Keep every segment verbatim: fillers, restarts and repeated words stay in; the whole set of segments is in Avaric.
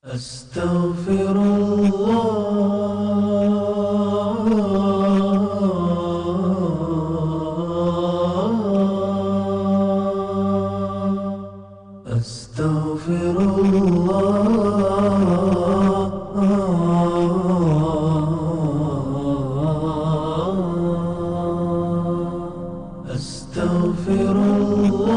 أستغفر الله. أستغفر الله. أستغفر الله.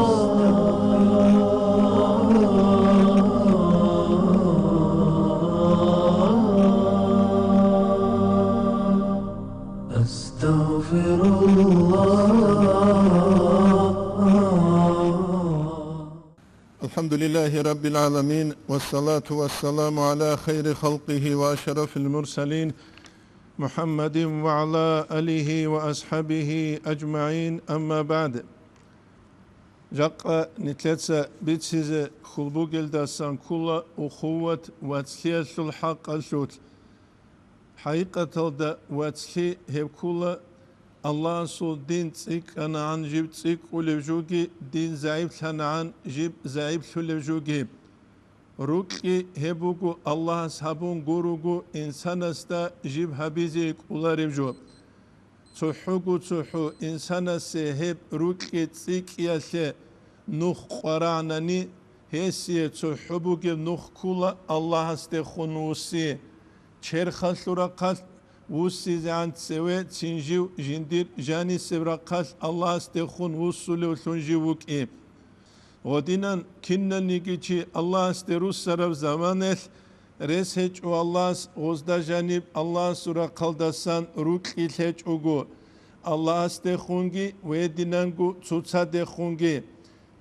أستغفر الله. الحمد لله رب العالمين، والصلاة والسلام على خير خلقه وأشرف المرسلين، محمد وعلى آله وأصحابه أجمعين، أما بعد. Жакъа нилъеца бицизе хьул бугелдасан ккола ухуват вацлъиялъул хӀакъалъулъ. ХӀакъикъаталда вацлъи гьеб ккола, Аллагьасул дин цӀикӀкӀанагӀан жиб цӀикӀкӀулев жуги, дин загӀиплъанагӀан жиб загӀиплъулев жуги. Рукьи гьеб буго Аллагьас гьабун гуруго инсанасда жиб гьабизе кӀолареб жо. ЦохӀого-цохӀо инсанасе гьеб рукьи цӀикӀкӀиялъе нух къварагӀанани, гьесие цохӀо бугеб нух ккола Аллагьасдехун вуссине. Черхалъул рахъалъ вуссизегӀан цеве цин жив жиндир жанисеб рахъалъ Аллагьасдехун вуссулевлъун жив вукӀи. Гъодинан кинаниги чи Аллагьасде руссараб заманалъ рес гьечӀо Аллагьас, гъозда жаниб Аллагьасул рахъалдасан рукьи лъечӀого, Аллагьасдехунги ва гьединанго цоцадехунги.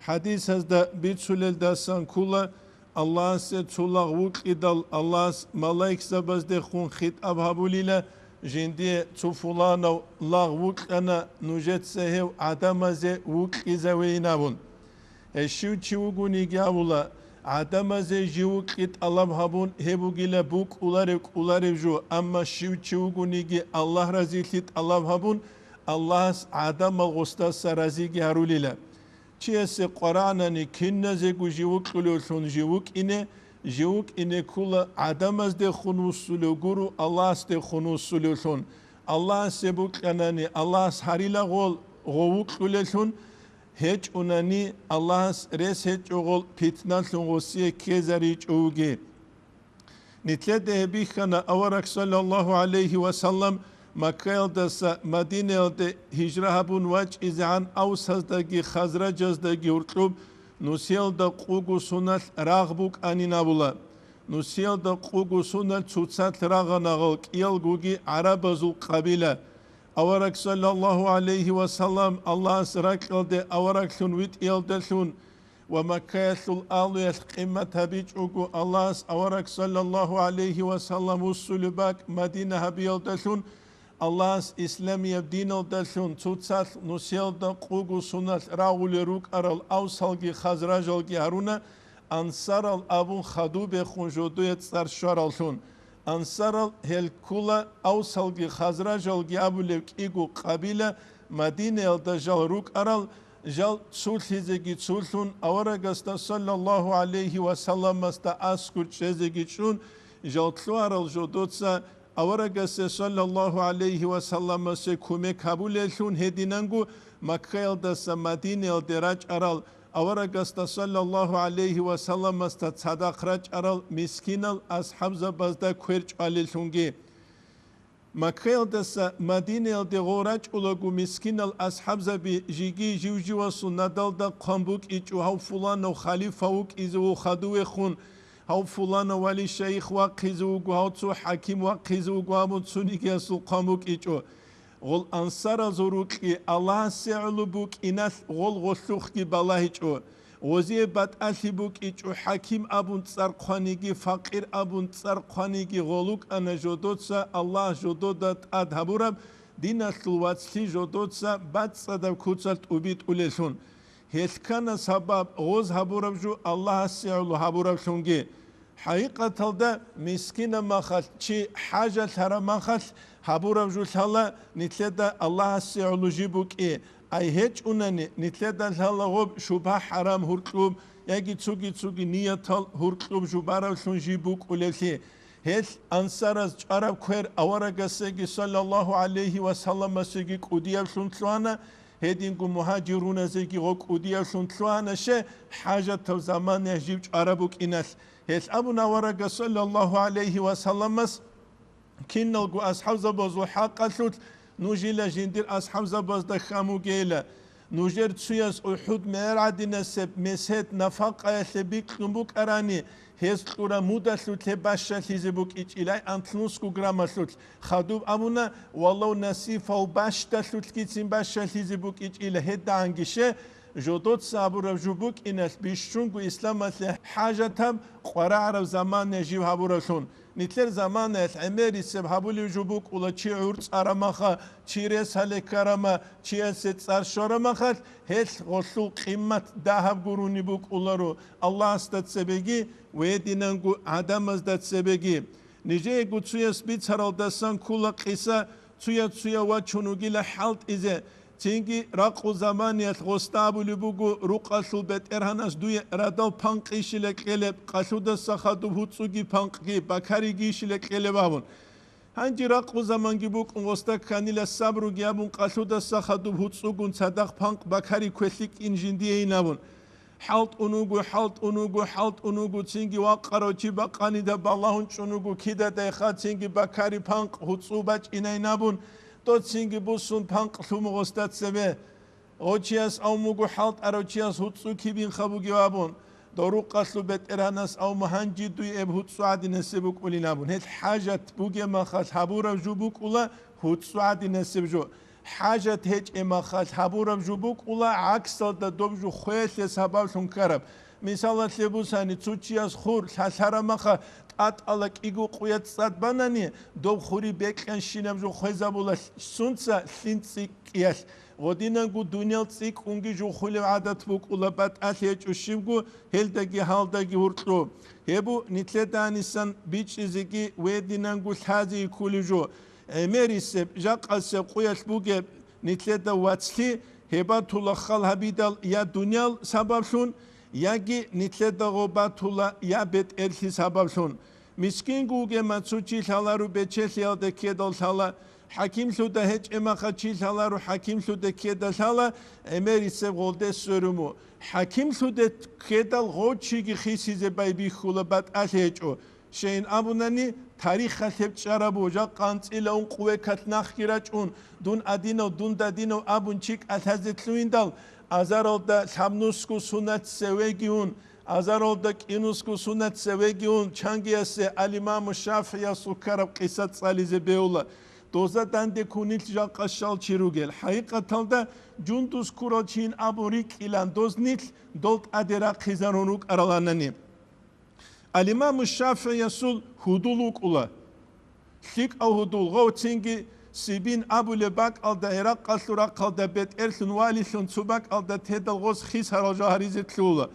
ХӀадисазда бицулелдасан ккола, Аллагьасе цо лагъ вукьидал Аллагьас малаикзабаздехун хитӀаб гьабулила, жиндие цо фуланав лагъ вукьана, нужеца гьев гӀадамазе вукьизавейин абун. Гьей щив чи вугониги абула, гӀадамазе жив вукьи тӀалаб гьабун, гьеб бугила букӀулареб кӀолареб жо, амма щив чи вугониги Аллагь разилъи тӀалаб гьабун, Аллагьас гӀадамал гъосдаса разиги гьарулила. Чиясе къварагӀанани киназего жив вукьулевлъун жив вукӀине, жив вукӀине ккола гӀадамаздехун вуссулев гуро, Аллагьасдехун вуссулевлъун. Аллагьасе букьанани, Аллагьас гьарила гъол гъов вукьулеллъун, гьечӀунани, Аллагьас рес гьечӀо гъол питналъун гъосие ккезаричӀо вуги. Нилъеда гьеб бихьана, авараг, саллаллагьу гӀалайгьи ва саллам, Маккаялдаса Мадинаялде гьижра гьабун вачӀизегӀан Авсаздаги Хазражаздаги гьоркьоб нусиялда къуго соналъ рагъ букӀанин абула. Нусиялда къуго соналъ цоцалъ рагъана гъал кӀиялгоги гӀарабазул къабила. Авараг, саллаллагьу гӀалайгьи ва саллам, Аллагьас ракьалде авараглъун витӀиялдалъун ва Маккаялъул агьлуялъ къимат гьабичӀого, Аллагьас авараг, саллаллагьу гӀалайгьи ва саллам, вуссулеб бакӀ Мадина гьабиялдалъун, Аллагьас исламияб диналдалъун цоцалъ нусиялда къуго соналъ рагъулел рукӀарал авсалги хазражалги гьаруна, ансарал абун хадубехун жодое цӀар щвараллъун. Ансарал гьел ккола авсалги хазражалги абулеб кӀиго къабила, Мадинаялда жал рукӀарал, жал цолъизеги цолъун, аварагасда, саллаллагьу гӀалайгьи ва салламасда, аскӀор чӀезеги чӀун, жал лъугьарал жодоца аварагасе, саллаллагьу гӀалайгьи ва салламасе, кумек гьабулеллъун гьединанго Маккаялдаса Мадинаялде рачӀарал, аварагасда, саллаллагьу гӀалайгьи ва салламасда, цадахъ рачӀарал мискинал асхӀабзабазда квер чӀвалеллъунги. Маккаялдаса Мадинаялде гъов рачӀулаго, мискинал асхӀабзаби жеги жив-живасул надалда хъван букӀичӀо, гьав фуланав халифа вукӀизе вуго хадувехун, гьав фуланав вали-шайих вахъизе вуго, гьав цо хӀаким вахъизе вуго абун цонигиясул хъван букӀичӀо. Гъол ансаразул рукьи Аллагьасе гӀоло букӀиналъ гъол гъолъухъги балагьичӀо. Гъозие батӀалъи букӀичӀо, хӀаким абун цӀар хъваниги, факъир абун цӀар хъваниги, гъол вукӀана жодоца Аллагь жодода тӀад гьабураб, диналъул вацлъи жодоца бацӀцӀадаб куцалъ тӀубитӀулеллъун. Гьелъ ккана сабаб гъоз гьабураб жо Аллагьасе гӀоло гьабураблъунги. ХӀакъикъаталда, мискинаб махалъ, чи хӀажалъараб махалъ гьабураб жо лъала нилъеда Аллагьасе гӀоло жиб букӀи, ай гьечӀунани, нилъеда лъала гъоб шубгьа-хӀарам гьуркьуб, яги цуги-цуги ниятал гьуркьуб жубаравлъун жиб букӀулевлъи. Гьел ансараз чӀараб квер аварагасеги саллаллагьу гӀалайгьи ва салламасеги кӀудиявлъун лъугьана, гьединго мугьажируназеги гъо кӀудиявлъун лъугьана, ще хӀажатав заманаялъ жиб чӀараб букӀиналъ. Гьел абуна аварагас саллаллагьу гӀалайгьи ва салламас, киналго асхӀабзабазул хӀакъалъулъ нужила жиндир асхӀабзабазда хьамугейила. Нужер цуяс УхӀуд мегӀер гӀадинасеб месед нафакъаялъе бикьун букӀарани, гьез кьура мудалъулъе бащалъизе букӀичӀилай анлънусго граммалъулъ. Хадуб абуна, валав насифав бащдалъулъгицин бащалъизе букӀичӀила гьедагӀанги, ще, жодоца абураб жо букӀиналъ бищунго исламалъе хӀажатаб къварагӀараб замана жив гьабураблъун. Нилъер заманаялъ гӀемерисеб гьабулев жо букӀула, чи гӀур цӀарамаха, чи рес гьале ккарама, чиясе цӀар щварамахалъ, гьелъ гъолъул къимат дагьаб гурони букӀуларо Аллагьасда цебеги ва гьединанго гӀадамазда цебеги. Нижеего цуяс бицаралдасан ккула къиса, цуя-цуя вачун вугила хӀалтӀизе. Цинги ракъу заманиялъ гъосда абулеб буго, рукъалъул бетӀергьанас дуе радал панкъийищила кьелеб, къалъудаса хадуб гьуцӀуги панкъги, бакаригийищила кьелеб абун. Гьанже ракъу заманги букӀун, гъосда кканила сабруги абун, къалъудаса хадуб гьуцӀугун цадахъ панкъ бакари квелъи кӀин жиндиейин абун. ХӀалтӀун вуго, хӀалтӀун вуго, хӀалтӀун вуго, цинги вакъарав чи бакъанида балагьун чӀун вуго, кидадайха цинги бакари панкъ гьуцӀу бачӀинайин абун, тӀоцинги буссун панкъ лъума гъосда цебе. Гъочияс авмуго хӀалтӀарав чияс гьуцӀу кибинха бугев абун, дорукъалъул бетӀергьанас авму гьанжи дуй эб гьуцӀу гӀадинасеб букӀулин абун. Гьел хӀажат бугеб махалъ гьабураб жо букӀула гьуцӀу гӀадинасеб жо. ХӀажат гьечӀеб махалъ гьабураб жо букӀула гӀаксалда доб жо хвелъе сабаблъун ккараб. Мисалалъе бусани, цо чияс хур лъалъараб маха тӀатӀала кӀиго къуя цӀад банани, доб хури бекьанщинаб жо хвезабула сунца лъин цӀикӀкӀиялъ. Гъодинанго дуниял цӀикӀкӀунги жухулев гӀадат букӀула, батӀалъи гьечӀо щибго гьелдаги гьалдаги гьуркьу. Гьеб бу нилъеда гьанисан бичӀчӀизеги ва гьединанго лъазеги кколев жо. ГӀемерисеб, жакъасеб къуялъ бугеб нилъеда вацлъи гьеб батула хал гьабидал я дуниял сабаблъун, яги нилъеда гъо батула я бетӀерлъи сабаблъун. Мискинго вугема цо чи лъаларо бечелъиялда ккедал лъала, хӀакимлъуда гьечӀемаха чи лъаларо хӀакимлъуда ккеда лъала, гӀемерисеб гъолде сверуму. ХӀакимлъуде ккедал гъов чиги хисизе байбихьула, батӀалъи гьечӀо. Щайин абунани, тарихалъ гьеб чӀарабу, жакъа анцӀила ункъ векалъ нахги рачӀун, дун адинав, дун дадинав абун чи кӀалъазе лъугьиндал, азаралда лъабнусго сунат цевеги ун, азаралда кӀинусго сунат цевеги ун, чангиясе ал-Имаму ШафигӀиясул ккараб къиса цӀализе беула. Доза данде кунилъ жакъа щал чи ругел. ХӀакъикъаталда, жундуз ккурал чин абун рикӀкӀилан доз нилъ дол тӀаде рахъизарун рукӀараланани. Ал-Имаму ШафигӀиясул гьудул вукӀула. ЛъикӀав гьудул, гъов цинги Сибин абулеб бакӀалда, Гьеракъалъул рахъалда бетӀерлъун валилъун цо бакӀалда тедал гъос хисарал жо гьаризе лъугьула.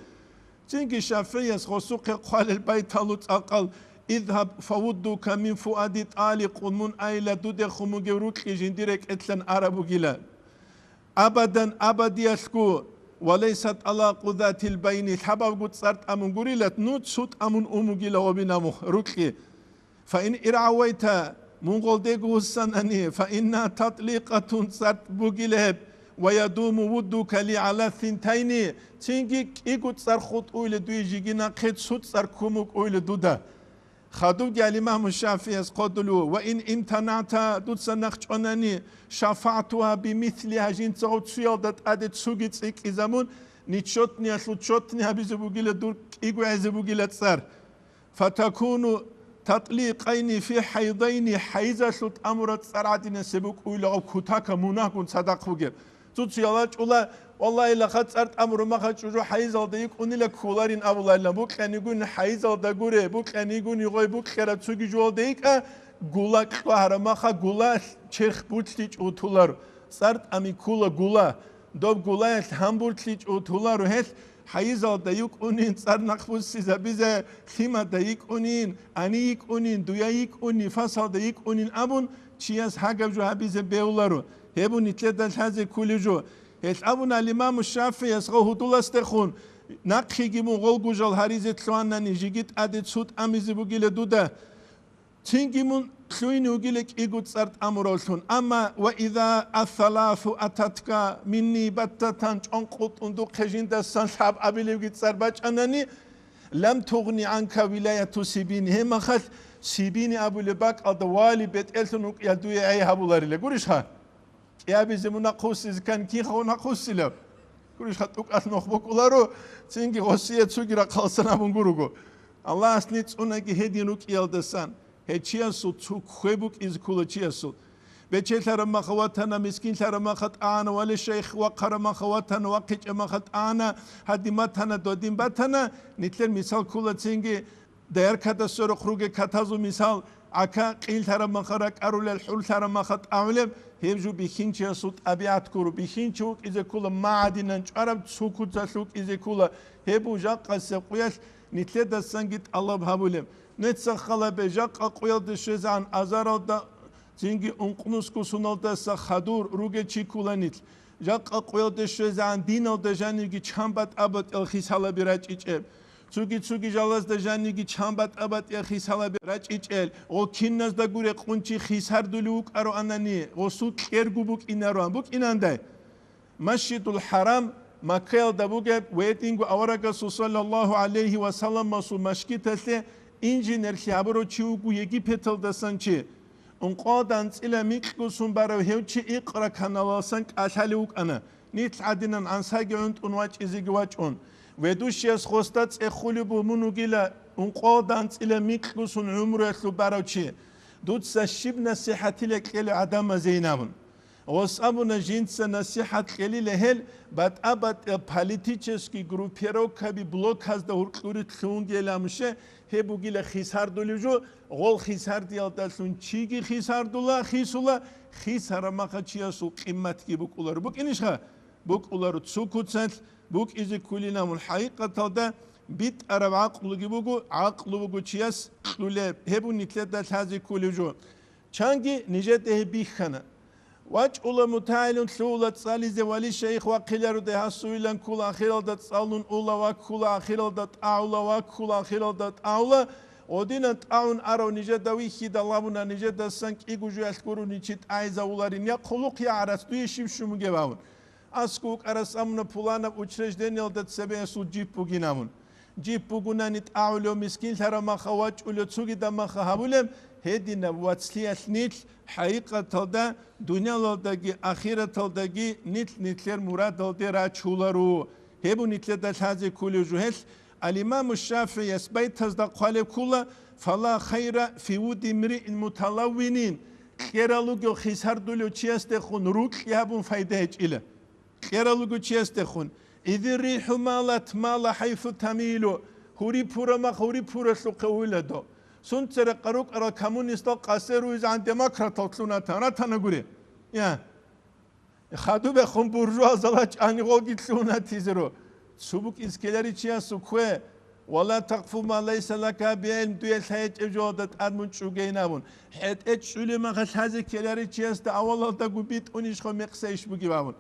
Цинги ШафигӀияс гъосухъе хъвалел байталу цӀакъал: «Изгьаб, фавуддука мин фуади тӀаликъун», мун айила дудехун бугев рукьи жиндир рекӀелъан араб бугила. Абадан, абадиялъго, ва лайса тӀалакъу затил байна, лъабабго цӀар тӀамун гурилат, ну цу тӀамун умугила гъобинамух рукьи. Фа ин иргӀавайта, мун гъолдего вуссанани, фа инна татликъатун цӀар бугила гьеб, ва ядуму вуддука ли гӀала синтайни, цинги кӀиго цӀар хутӀуйла дуе жиги нахъе цу цӀар ккун букӀуйла дуда. Хадубги ал-Имаму ШафигӀияс хъодулев: «Ва ин имтанагӀта», дуца нахъ чӀванани, «шафагӀтугьа бимислигьа», жинцаго цуялда тӀаде цуги цӀикӀкӀизабун, нечётниялъул чётни гьабизе бугила дур кӀиго гӀезе бугила цӀар. «Фатакуну татликъайни фи хӀайдайни», хӀайзалъул тӀамураб цӀар гӀадинасе букӀуйлагъаб кутака мунагьгун цадахъ бугеб. Цуциял рачӀула, валлагьи, лаха цӀар тӀамурумаха чӀужу хӀайзалда йикӀунила кколарин абуларилан, букьанигун хӀайзалда гуре, букьанигун йигъой букьараб цуги жугьалда йикӀа, гула кьвагьарамаха гула черх булъичӀо утуларо. ЦӀар тӀами ккула гула, доб гулаялъ гьанбурлъичӀо утуларо гьелъ, хӀайзалда йикӀунин, цӀар нахъбуссизабизе, лъимада йикӀунин, ани йикӀунин, дуя йикӀун, нифасалда йикӀунин абун, чияс гьагаб жо гьабизе бегьуларо. Гьеб бу нилъеда лъазе кколев жо. Гьелъ абуна ал-Имаму ШафигӀияс гъо гьудуласдехун, Нахъеги мун гъолгужал гьаризе лъугьанани, жеги тӀаде цу тӀамизе бугила дуда. Цинги мун лъугьине вугила кӀиго цӀар тӀамуравлъун. Амма ва иза ассаласу ататка минни баттатан, чӀонкъутӀун духъе жиндасан лъабабилебги цӀар бачӀанани, лам тугъни гӀанка вилаяту Сибини. Гьебмахалъ Сибини абулеб бакӀалда вали бетӀерлъун вукӀиялъ дуе гӀей гьабуларила. Гурищха? КӀиабизе мун нахъвуссизе ккани, кинха нахъвуссилеб? Гурищха, тӀукӀалъ нух букӀуларо, цинги гъосие цуги рахъалсан абун гуруго. Аллагьас ниж цӀунаги гьедин рукӀиялдасан, гьев чиясул цу ккве букӀизе ккола чиясул. Бечелъараб маха ватана, мискинлъараб маха тӀагӀана, вали шайх вахъараб маха ватана, вахъичӀеб маха тӀагӀана, гьадин батана, додин батана, нилъер мисал ккола цинги, Даяр катаз сверухъ ругел катазул мисал, гӀака къиллъараб маха ракӀарулел, хӀурлъараб маха тӀагӀулеб, гьеб жо бихьинчиясул тӀабигӀат гуро. Бихьинчи вукӀизе ккола магӀадинан чӀвараб, цо куцалъ вукӀизе ккола. Гьеб буго жакъасеб къуялъ нилъедасанги тӀалаб гьабулеб. Нецах халабе, жакъа къуялде щвезегӀан азаралда, цинги ункънусго суналдаса хадур ругел чи ккола нилъ. Жакъа къуялде щвезегӀан диналда жанивги чан батӀа-батӀиял хисалаби рачӀичӀеб. Цуги-цуги жалазда жанивги чан батӀа-батӀиял хисалаби рачӀичӀел, гъо киназда гуре къунчи хисардулев вукӀароанани, гъосул кьерго букӀинароан букӀинандай. Масжидул ХӀарам Маккаялда бугеб ва гьединго аварагасул саллаллагьу гӀалайгьи ва салламасул машгиталъе инженерлъи гьабурав чи вуго Египеталдасан чи. Ункъоялда анцӀила микьго сон барав гьев чи Икъра каналалсан кӀалъалев вукӀана, нилъ гӀадинан гӀансаги гӀунтӀун вачӀизеги вачӀун. Ведущияс гъосда цӀехулеб буго мун вугила ункъоялда анцӀила микьго сон гӀумруялъул барав чи. Дуца щиб насихӀатила кьела гӀадамазейин абун. Гъос абуна, жинца насихӀат кьелила гьел батӀа-батӀиял политический группировкаби блоказда гьуркьури лъугьунгейилан муше, гьеб бугила хисардулев жо, гъол хисардиялдалъун чиги хисардула, хисула, хисараб маха чиясул къимматги букӀуларо. БукӀинищха? БукӀуларо. Цо куцалъ букӀизе кколин абун, хӀакъикъаталда битӀараб гӀакълуги буго, гӀакълу буго чияс кьулеб, гьеб буго нилъеда лъазе кколев жо. Чанги нижеда гьеб бихьана. ВачӀула мутагӀилун лъугьула цӀализе вали шайх вахъиларо дагьасувилан ккула ахиралда цӀалун ула ваккула ахиралда тӀагӀула ваккула ахиралда тӀагӀула, гъодинан тӀагӀун арав нижеда вихьидал абуна нижедасан кӀиго жуялъ гурони чи тӀагӀизавуларин я хъулухъ я гӀарац дуе щиб щун бугеб абун. Асков вукӀарас абуна пуланаб учреждениялда цебе гьесул джип бугин абун. Джип бугунани тӀагӀулев, мискинлъараб маха вачӀулев, цогидаб маха гьабулеб, гьединаб вацлъиялъ нилъ хӀакъикъаталда дуниялалдаги ахираталдаги нилъ нилъер мурадалде рачуларо. Гьеб нилъеда лъазе кколев жо гьелъ, Ал-Имаму ШафигӀияс байтазда хъвалеб ккула: «Фала хайра фи вуди мриин муталаввинин», кьерал ругев хисардулев чиясдехун рукьи гьабун пайда гьечӀила. Кьерал руго чиясдехун: «Изи рихӀу малат мала хӀайсу тамилу», гьури пура мах гьури пуралъухъе уйладо. Сунцара къарукъарал коммунистал къасе руйзегӀан демократал лъунатан ратанагури. Я. Хадубехун буржуазала чӀани гъолги лъунатизеру. Цо букӀиз ккелари чиясул ккве: «Ва ла такъфу ма лайса лака бигӀилм», дуе лъай гьечӀеб жоялда тӀад мун чӀугейин абун. ХӀетӀе чӀулеб маха лъазе ккелари чиясда авалалдаго битӀунищха мекъса иш бугеб абун.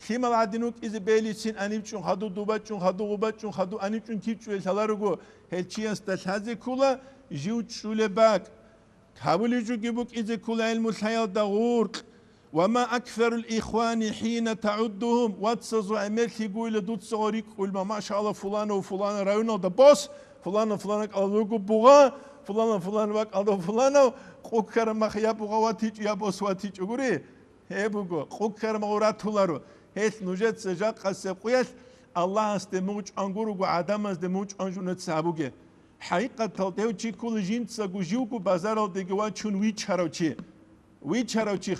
Лъимал гӀадин вукӀизе белицин анибчӀун хаду, дубачӀун хаду, гъубачӀун хаду, анибчӀун кибчӀулел лъаларого, гьел чиясда лъазе ккула жив чӀулеб бакӀ. Гьабулеб жоги букӀизе ккула гӀилму лъаялда гъуркь. «Ва ма аксарул ихвани хӀина тагӀуддугьум», вацазул гӀемерлъи гуйла дуца гъо рикӀкӀулма, машалла, фуланав фулана районалда бос, фуланав фулана кӀалдуго бугъа, фуланав фулана бакӀалда фуланав, къуккараб мах я бугъа ватичӀо, я бос ватичӀо гури. Гьеб буго, къуккараб мах ратуларо. Гьелъ нужеца жакъасеб къуялъ Аллагьасде мугъчӀван гурого, гӀадамазде мугъчӀван жунеца гьабуге. ХӀакъикъаталда гьев чи ккола жинцаго живго базаралдеги вачун вичарав чи. Вичарав чи.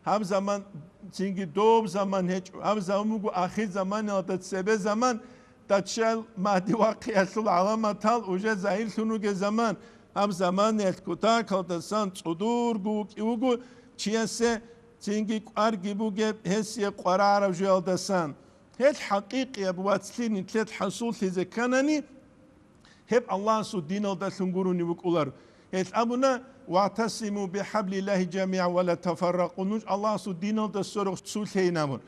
Гьаб заман цинги доб заман гьечӀо. Гьаб заман буго ахир заманалда цебе заман, Даччал Магьди вахъиялъул гӀаламатал уже загьирлъун ругел заман. Гьаб заманиялъ кутакалдасан цӀудурго вукӀи вуго чиясе цинги кӀварги бугеб гьесие къварагӀараб жоялдасан. Гьел хӀакъикъияб вацлъи нилъер хӀасуллъизе кканани, гьеб Аллагьасул диналдалъун гурони букӀулар. Гьел абуна: «ВагӀтасиму бихӀаблиллагьи жамигӀан ва ла тафарракъу», нуж Аллагьасул диналда сверухъ цулъейин абун.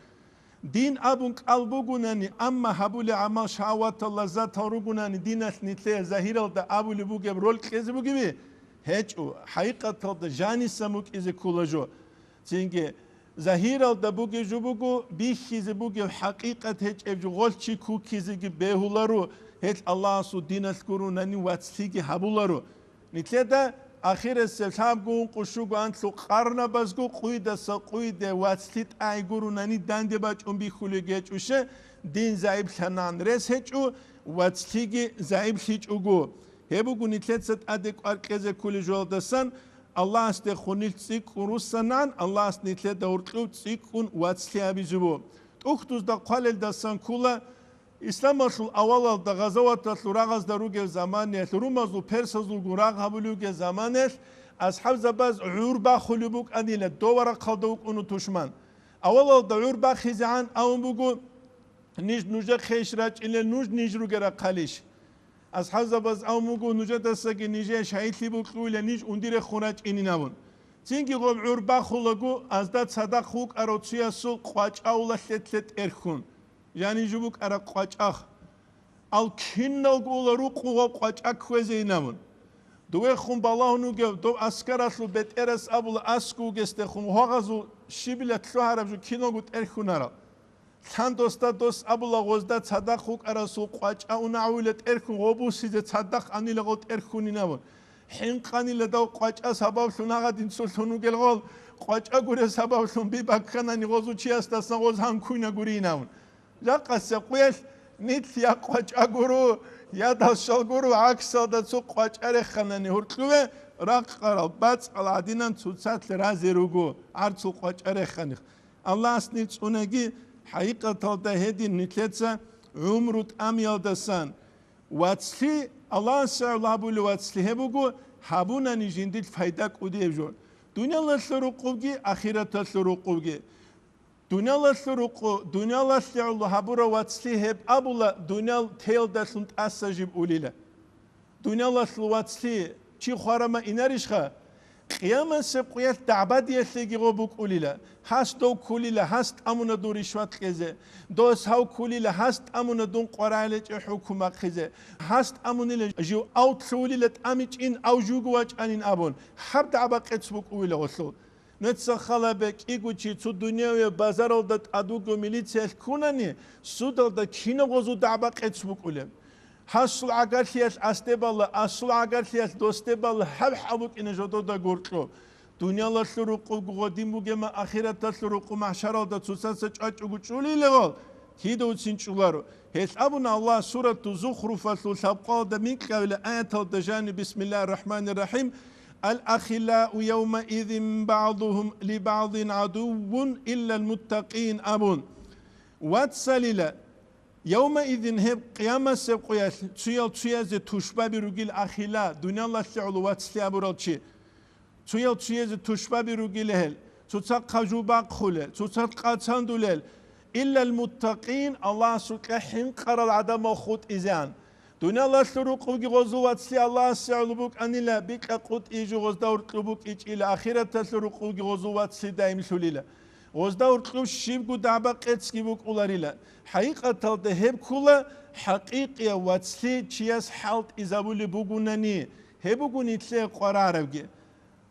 Дин абун кӀал бугунани, амма гьабулеб гӀамал шагьаватал лаззатал ругунани диналъ нилъее загьиралда абулеб бугеб роль кьезе бугеби? ГьечӀо, хӀакъикъаталда жаниса мукӀизе ккола жо. Цинги, загьиралда бугеб жо буго, бихьизе бугеб хӀакъикъат гьечӀеб жо гъолъ чи куккизеги бегьуларо, гьелъ Аллагьасул диналъ гурунани вацлъиги гьабуларо. Нилъеда ахирасеб лъабго ункъо щуго анлъго къарнабазго къуйдаса къуйде вацлъи тӀагӀи гурунани данде бачӀун бихьулеб гьечӀуще, дин загӀиплъанан рес гьечӀо, вацлъиги загӀиплъичӀого. Гьеб буго нилъеца тӀаде кӀвар кьезе кколеб жоялдасан, Аллагьасдехун нилъ цӀикӀкӀун руссанан, Аллагьас нилъеда гьоркьов цӀикӀкӀун вацлъи гьабизе буго. ТӀухьдузда хъвалелдасан ккола, Исламалъул авалалда гъазаваталъул рагъазда ругел заманаялъ, румазул, персазулгун рагъ гьабулев вугел заманаялъ, асхӀабзабаз гӀур бахулеб букӀанила, дова рахъалда вукӀуна тушман. Авалалда гӀур бахизегӀан абун буго, ниж нужехъейищ рачӀинел, нуж ниж ругел рахъалищ? АсхӀабзабаз абун буго, нужедасаги нижее шагьидлъи бокьулел, ниж ундирехун рачӀинин абун. Цинги гъоб гӀур бахулаго, азда цадахъ вукӀарав цуясул къвачӀав лъетлъе тӀерхьун. Жанив жо букӀараб къвачӀах. Ал киналго ула рукъу гъоб къвачӀа кквезейин абун. Довехун балагьун вугев дов аскаралъул бетӀерас абула, аскӀов вугесдехун гьагъазул щибила лъугьараб жо киналго тӀерхьунарал. Лъан досда дос абула, гъозда цадахъ вукӀарасул къвачӀа унагӀуйла тӀерхьун, гъобусизе цадахъ анила гъол тӀерхьунин абун. ХӀинкъанила дав къвачӀа сабаблъун гьагъадинцулъун вугел гъол, къвачӀа гуреб сабаблъун би бакканани гъозул чиясдасан гъоз гьанкуйна гурин абун. Жакъасеб къуялъ нилъ я къвачӀа гуро, я далщал гуро, гӀаксалда цо къвачӀа реханани гьоркьове, ракъарал бацӀал гӀадинан цоцалъ разе руго, гӀарцул къвачӀа реханих. Аллагьас нилъ цӀунаги, хӀакъикъаталда гьедин нилъеца гӀумру тӀамиялдасан. Вацлъи, Аллагьас гӀолабулев вацлъи гьеб буго, гьабунани жиндил пайда кӀудияб жо. Дуниялалъул рукъубги, ахираталъул рукъубги. Дуниялалъул рукъу, дуниялалъе гӀоло гьабурав вацлъи гьеб абула, дуниял теялдалъун тӀаса жиб улила. Дуниялалъул вацлъи чи хварама инарищха? Къиямасеб къуялъ дагӀбадиялъеги гъо букӀулила, гьас дов ккулила, гьас тӀамуна дун ришват кьезе, дос гьав ккулила, гьас тӀамуна дун къварагӀалечӀеб хӀукму бахъизе, гьас тӀамунила жив ав лъугьулила тӀамичӀин, ав жуго вачӀанин абун, гьаб дагӀба-къец букӀулила гъолъул. Нуца халабе кӀиго чи цо дуняве базаралда тӀад вуго милициялъ ккунани, судалда кинаб гъозул дагӀба-къец букӀулеб? Гьасул гӀагарлъиялъ асде бала, асул гӀагарлъиялъ досде бала, гьаб хӀал букӀина жодода гуркьу. Дуниялалъул рукъубго гъодин бугема, ахираталъул рукъу махӀшаралда цоцаца чӀвачӀого чӀулейилегъал, кидавцин чӀоларо. Гьелъ абуна Аллагь сурату Зухруфалъул лъабкъоялда микьабила аяталда жани: «Бисмиллагьир рахӀманир рахӀим. Ал-ахиллау явмаизин багӀдугьум либагӀдин гӀадуввун иллал муттакъин», – абун. Вацалила, явмаизин, гьеб къиямасеб къуялъ, цуял цуязе тушбаби ругил ахилла, дуниялалъе гӀоло вацлъи абурал чи. Цуял цуязе тушбаби ругила гьел, цоцахъа жубахъулел, цоцалъ къацандулел, иллал муттакъин, Аллагьасукьа хӀинкъарал гӀадамал хутӀизеан. Дуниялалъул рукъуги гъозул вацлъи Аллагьасе гӀоло букӀанила, бикьа къутӀи жо гъозда гьоркьоб букӀичӀила, ахираталъул рукъуги гъозул вацлъи даимлъулила. Гъозда гьоркьоб щибго дагӀба-къецги букӀуларила. ХӀакъикъаталда гьеб ккола хӀакъикъияв вацлъи чияс хӀалтӀизабулеб бугунани, гьеб буго нилъее къварарабги.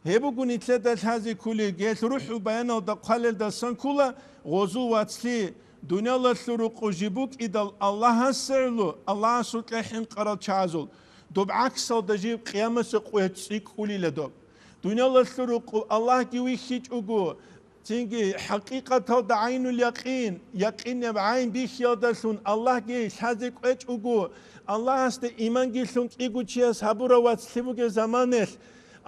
Гьеб буго нилъеда лъазе кколеб, гьелъ РухӀул Баяналда хъвалелдасан ккола, гъозул вацлъи, дуниялалъул рукъу жиб букӀидал Аллагьасе гӀоло, Аллагьасукьа хӀинкъарал чагӀазул, доб гӀаксалда жиб къиямасеб къуялъ цӀикӀкӀулила доб. Дуниялалъул рукъу Аллагьги вихьичӀого, цинги хӀакъикъаталда гӀайнул якъин, якъинаб гӀайн бихьиялдалъун Аллагьги лъазе кӀвечӀого, Аллагьасде иманги лъун кӀиго чияс гьабурав вацлъи бугеб заманалъ,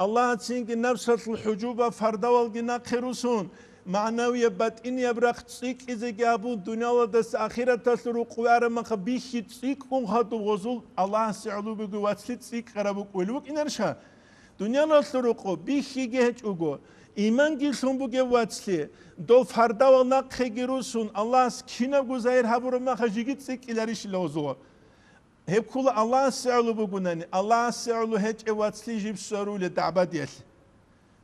Аллагьас цинги напсалъул хӀужуба, фардавалги нахъе русун, магӀнавияб, батӀинияб рахъ цӀикӀкӀизеги гьабун, дуниялалдаса ахираталъул рукъу араб маха бихьи цӀикӀкӀун хадуб гъозул Аллагьасе гӀоло бугев вацлъи цӀикӀкӀараб букӀулеб букӀинарищха? Дуниялалъул рукъу бихьиги гьечӀого, иманги лъун бугев вацлъи, дов фардавал нахъеги русун, Аллагьас кинабго загьир гьабураб маха жиги цӀикӀкӀиларищила гъозул? Гьеб ккола Аллагьасе гӀоло бугунани, Аллагьасе гӀоло гьечӀев вацлъи жиб сверуле дагӀбадиялъе.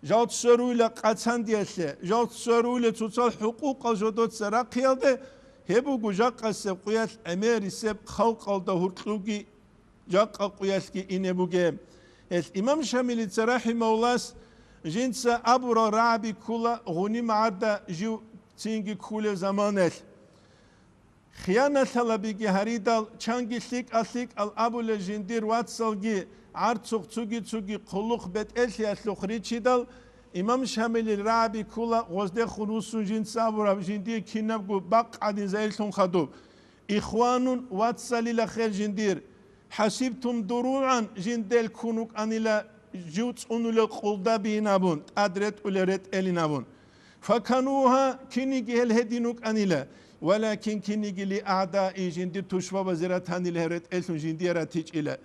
Жал сверуйла къацандиялъе, жал сверуйла цоцал хӀукъукъал жодоца рахъиялде, Гьеб буго жакъасеб къуялъ гӀемерисеб халкъалда гьуркьуги жакъа къуялъги ине бугеб. Гьелъ имам Шамилица рахӀимауллас жинца абурал рагӀаби ккула гъуни магӀарда жив цинги ккулев заманалъ. Хияналъалабиги гьаридал, чанги лъикӀа-лъикӀал абулел жиндир вацалги гӀарцухъ цуги-цуги хъулухъ бетӀерлъиялъухъ ричидал, имам Шамилил рагӀаби ккула гъоздехун руссун жинца абураб жиндие кинабго бакъ гӀадин зайирлъун хадуб. Ихванун, вацалила хер жиндир. ХӀасибтум дуругӀан, жиндел ккун рукӀанила жив цӀунулел къулда бийин абун, тӀад ретӀулел ретӀелин абун. Факанугьа, киниги гьел гьедин рукӀанила, валакин киниги лиагӀдаи, жиндир тушбабазе ратанила гьел ретӀеллъун жиндие ратичӀила.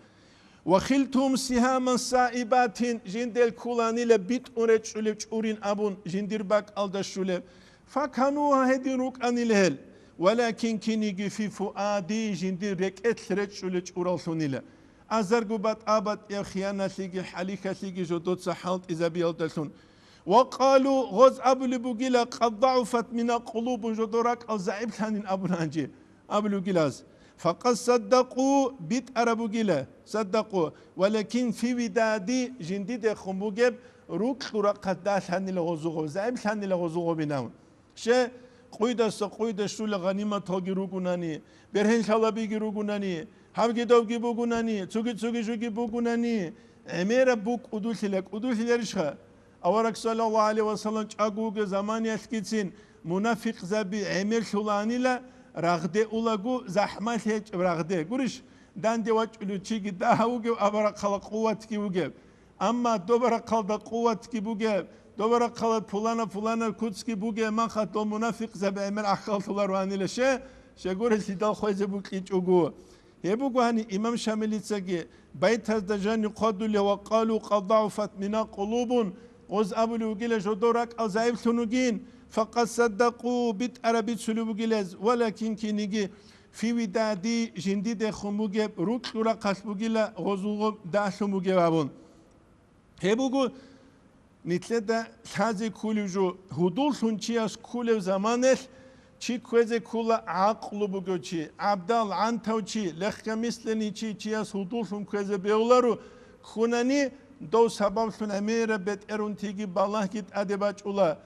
Ва хилтум сигьаман саибатин, жиндел ккуланила битӀун речӀчӀулеб чӀурин абун, жиндир бакӀалда щулеб. Факанугьа, гьедин рукӀанила гьел, валакин киниги фи фуади, жиндир рекӀелъ речӀчӀулел чӀураллъунила. Азарго батӀа-батӀияб хияналъиги хӀалихьалъиги жодоца хӀалтӀизабиялдалъун. Ва къалу, гъоз абулеб бугила, къад дагӀуфат мина къулубун, жодор ракӀал загӀиплъанин абун гьанже абулеб бугилаз. Факъад саддакъу, битӀараб бугила, саддакъу, валакин фи видади, жиндидехун бугеб, рукьу рахъалда лъанила гъозугъоб, загӀиплъанила гъозугъобинав. Ще, къуйдаса къуйда щула гъаниматалги ругунани, бергьенлъалабиги ругунани, гьабги-добги бугунани, цуги-цуги жуги бугунани, гӀемераб бу кӀудулъила, кӀудулъиларищха? Авараг саллаллагьу гӀалайгьи ва саллам чӀаго вугев заманиялъгицин мунафикъзаби гӀемерлъуланила рагъде улаго, захӀмалъи гьечӀеб рагъде. Гурищ, данде вачӀулев чиги дагьав вугев, абарахъала къуватги вугев. Амма добарахъалда къуватги бугеб, добарахъала пулана-пулана куцги бугеб, манха дол мунафикъзаби гӀемер аххаллъулароанила, ще, щегурелъидал хвезе букьичӀого. Гьеб буго гьани имам Шамилицаги байтазда жанив хъвадулев: «Ва къалу къад дагӀуфат мина къулубун», гъоз абулев вугила жодор ракӀал загӀиплъун вугин, факъад саддакъу, битӀараб бицулев вугилаз, валакин киниги фи видади, жиндидехун бугеб, рукьу рахъалъ бугила гъозулгъоб дагьлъун бугеб абун. Гьеб буго нилъеда лъазе ккулев жо, гьудуллъун чияс ккулев заманалъ чи кквезе ккула гӀакълу бугев чи, гӀабдал, гӀантав чи, легкомысленный чи, чияс гьудуллъун кквезе бегьуларо, ккунани, дов сабаблъун гӀемераб бетӀерунтиги балагьги тӀаде бачӀула.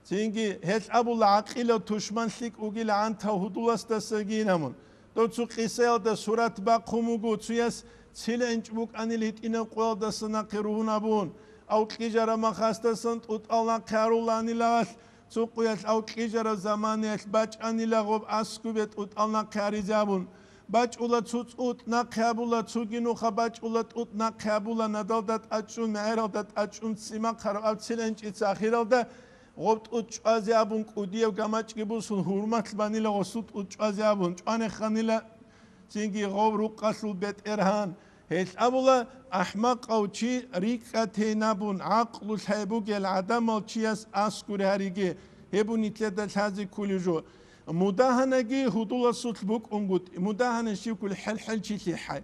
Цинги гьелъ абула, гӀакъилав тушман лъикӀ вугила гӀантав гьудуласдасагийин абун. Дов цо къисаялда сурат бахъун вуго, цояс цил гӀинчӀ букӀанил гьитӀинаб къоялдаса нахъе ругьун абун, авкьижараб махасдасан тӀутӀал нахъе гьаруланилалъ, цо къоялъ авкьижараб заманаялъ бачӀанила гъоб аскубе тӀутӀал нахъе гьаризе абун. БачӀула цо тӀутӀ нахъе абула, цоги нуха бачӀула тӀутӀ нахъе абула, надалда тӀачӀун, мегӀералда тӀачӀун цӀимахъараб аб цил гӀинчӀица ахиралда гъоб тӀутӀ чӀвазе абун, кӀудияб гамачӀги бусун, гьурмалъ банила гъосул тӀутӀ чӀвазе абун, чӀванеханила цинги гъов рукъалъул бетӀергьан. Гьелъ абула, ахӀмакъав чи рикӀкӀатейнабун, гӀакълу лъай бугел гӀадамал чияс аскури гьариги, гьеб нилъеда лъазе ккулев жо. Мудагьанаги гьудуласулъ букӀунгутӀи, мудагьана щивккул хӀел-хӀелчилъи хӀай.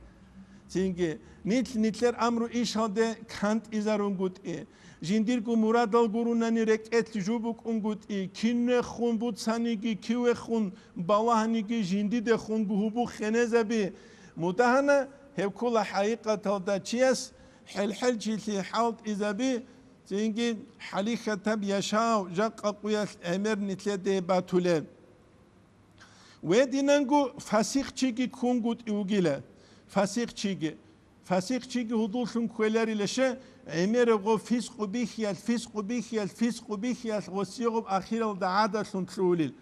Цинги, нилъ-нилъер амру ишалде кантӀизарунгутӀи, жиндирго мурадал гурунани рекӀелъ жубукӀунгутӀи, кинехун буцаниги, кивехун балагьаниги жиндидехунго гьубу хенезаби, мудагьана гьеб ккула хӀакъикъаталда чияс хӀел-хӀелчилъи хӀалтӀизаби, цинги хӀалихьатаб яшав жакъа къуялъ гӀемер нилъеде батулеб. Гьединанго фасихъчиги ккунгутӀи вугила. Фасихъчиги. Фасихъчиги гьудуллъун кквеларила, ще, гӀемераб гъо фискъу бихьиялъ, фискъу бихьиялъ, фискъу бихьиялъ гъосие гъоб ахиралда гӀадалъун лъугьулел.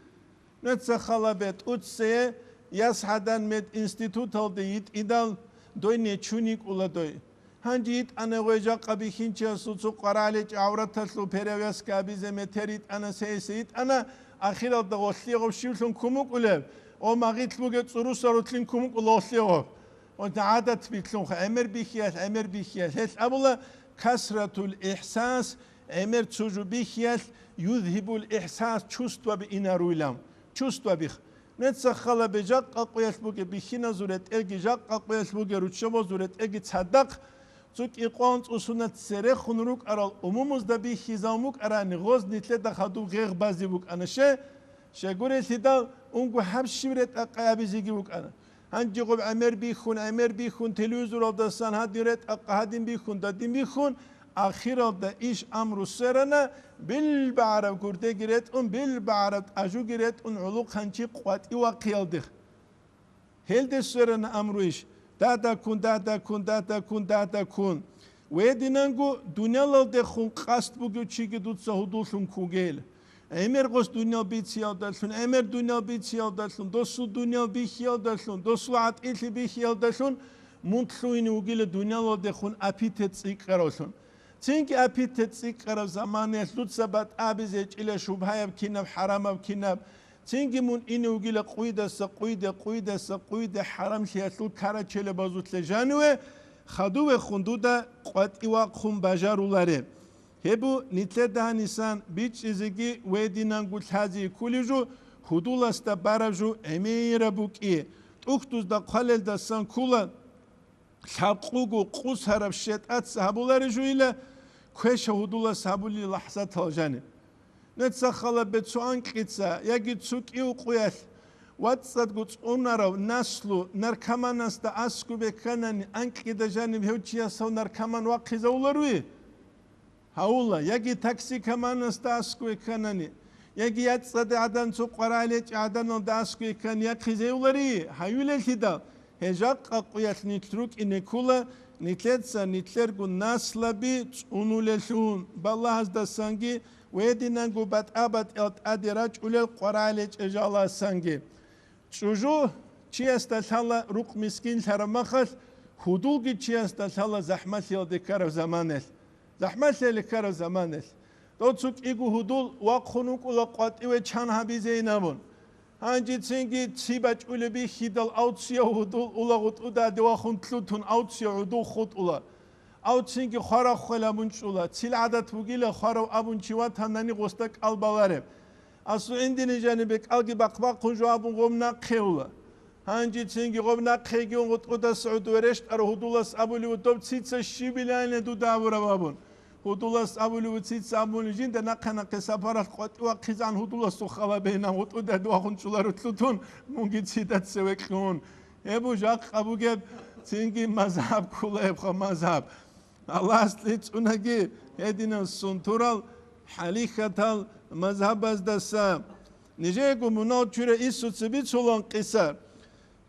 Нуца халабе тӀуццее яс гӀадан мединституталде йитӀидал, дой нечун йикӀула дой. Гьанже йитӀана гъой жакъа бихьинчиясул цо къвараличӀ гӀавраталъул перевязка абизе метер йитӀана, сейсе йитӀана, ахиралда гъолъие гъов щивлъун ккун букӀулеб? О, магъилъ бугеб цӀуруса рутлин ккун букӀула гъолъие гъов. О, гӀадат билълъунха, гӀемер бихьиялъ, гӀемер бихьиялъ. Гьелъ абула, касратул ихсас, гӀемер цо жо бихьиялъ, юзгьибул ихсас, чувствоби инаруйла. Чувствобих. Нуца халабе жакъа къуялъ бугеб бихьиназул ретӀелги, жакъа къуялъ бугеб руччабазул ретӀелги цадахъ, цо кӀикъван цӀусуна церехун рукӀарал умумузда бихьизабун букӀарани, гъоз нилъеда хадуб гъегъ базе букӀана, ще, Щайгурелъидал унго гьаб щиб ретӀа-къай абизеги букӀана. Гьанже гъоб гӀемер бихьун, гӀемер бихьун, телевизоралдасан гьадин ретӀа-къай гьадин бихьун, дадин бихьун, ахиралда иш амру сверана, билбагӀараб гурдеги ретӀун, билбагӀараб тӀажуги ретӀун гӀолохъанчи къватӀив вахъиялдехъ. Гьелде сверана амру иш: дадаккун, дадаккун, дадаккун, дадаккун. Гьединанго дуниялалдехун къасд бугев чиги дуца гьудуллъун ккугел. ГӀемер гъос дуниял бициялдалъун, гӀемер дуниял бициялдалъун, досул дуниял бихьиялдалъун, досул гӀатӀилъи бихьиялдалъун мун лъугьине вугила дуниялалдехун апитет цӀикӀкӀаравлъун. Цинги апитет цӀикӀкӀараб заманаялъ дуца батӀабизе гьечӀила шубгьаяб кинаб, хӀарамаб кинаб. Цинги мун ине вугила къуйдаса къуйде, къуйдаса къуйде хӀарамлъиялъул карачелабазулъе жаниве, хадувехун дуда къватӀив вахъун бажаруларе. Гьеб бу нилъеда гьанисан бичӀчӀизеги гьединанго лъази ккулеб жо, гьудуласда бараб жо гӀемераб букӀи. ТӀухьдузда хъвалелдасан ккула, лъабкъого къусараб щетӀаца гьабулареб жойила, квеша гьудулас гьабулел лахӀзатал жаниб. Нуца халабе цо анкьица яги цо кӀив къуялъ вацӀцӀадго цӀунарав наслу наркоманасда аскӀубе кканани, анкьида жаниб гьев чиясав наркоман вахъизавуларуй? Гьавула, яги такси каманасда аскӀове кканани, яги яцӀцӀаде гӀадан цо къварагӀел гьечӀеб гӀаданалда аскӀове ккани яхъизейулари, гьаюлелъидал, гьел жакъа къуялъ нилъ рукӀине ккула, нилъеца нилъерго наслаби цӀунулелъун, балагьаздасанги ва гьединанго батӀа-батӀиял тӀаде рачӀулел къварагӀел гьечӀеб жаласанги. ЧӀужу чиясда лъала рукъ мискинлъараб махалъ, гьудулги чиясда лъала захӀмалъиялде ккараб заманалъ. ЗахӀмалъиялде ккараб заманалъ. Дов цо кӀиго гьудул вахъун вукӀула къватӀиве чан гьабизейин абун. Гьанжецинги ци бачӀулеб бихьидал авцияв гьудул ула гъутӀудаде вахун лъутун авцияв гьудул хутӀула. Авцинги хварахъ хвел абун чӀула, цил гӀадат бугила хварав абун чи ватанани гъосда кӀал балареб. Асул гӀиндини жанибе кӀалги бахъ-бахъун жо абун гъоб нахъе ула. Гьанжецинги гъоб нахъеги ун гъутӀудаса гӀодове рещтӀарав гьудулас абулев доб цица щибилайне дуда абураб абун. Гьудулас абулев цица абуни жинда нахъе-нахъе сапаралъ къватӀивахъизан гьудуласул халабейнан гъутӀудаде вахун чӀуларо лъутун, мунги цида цеве кьун. Гьеб жакъа бугеб, цинги мазгьаб ккула гьебха мазгьаб. Аллагьас цӀунаги гьединан сунтурал, хӀалихьатал мазгьабаздаса. Нижеего мунал чуре Иисуца бицулан къиса.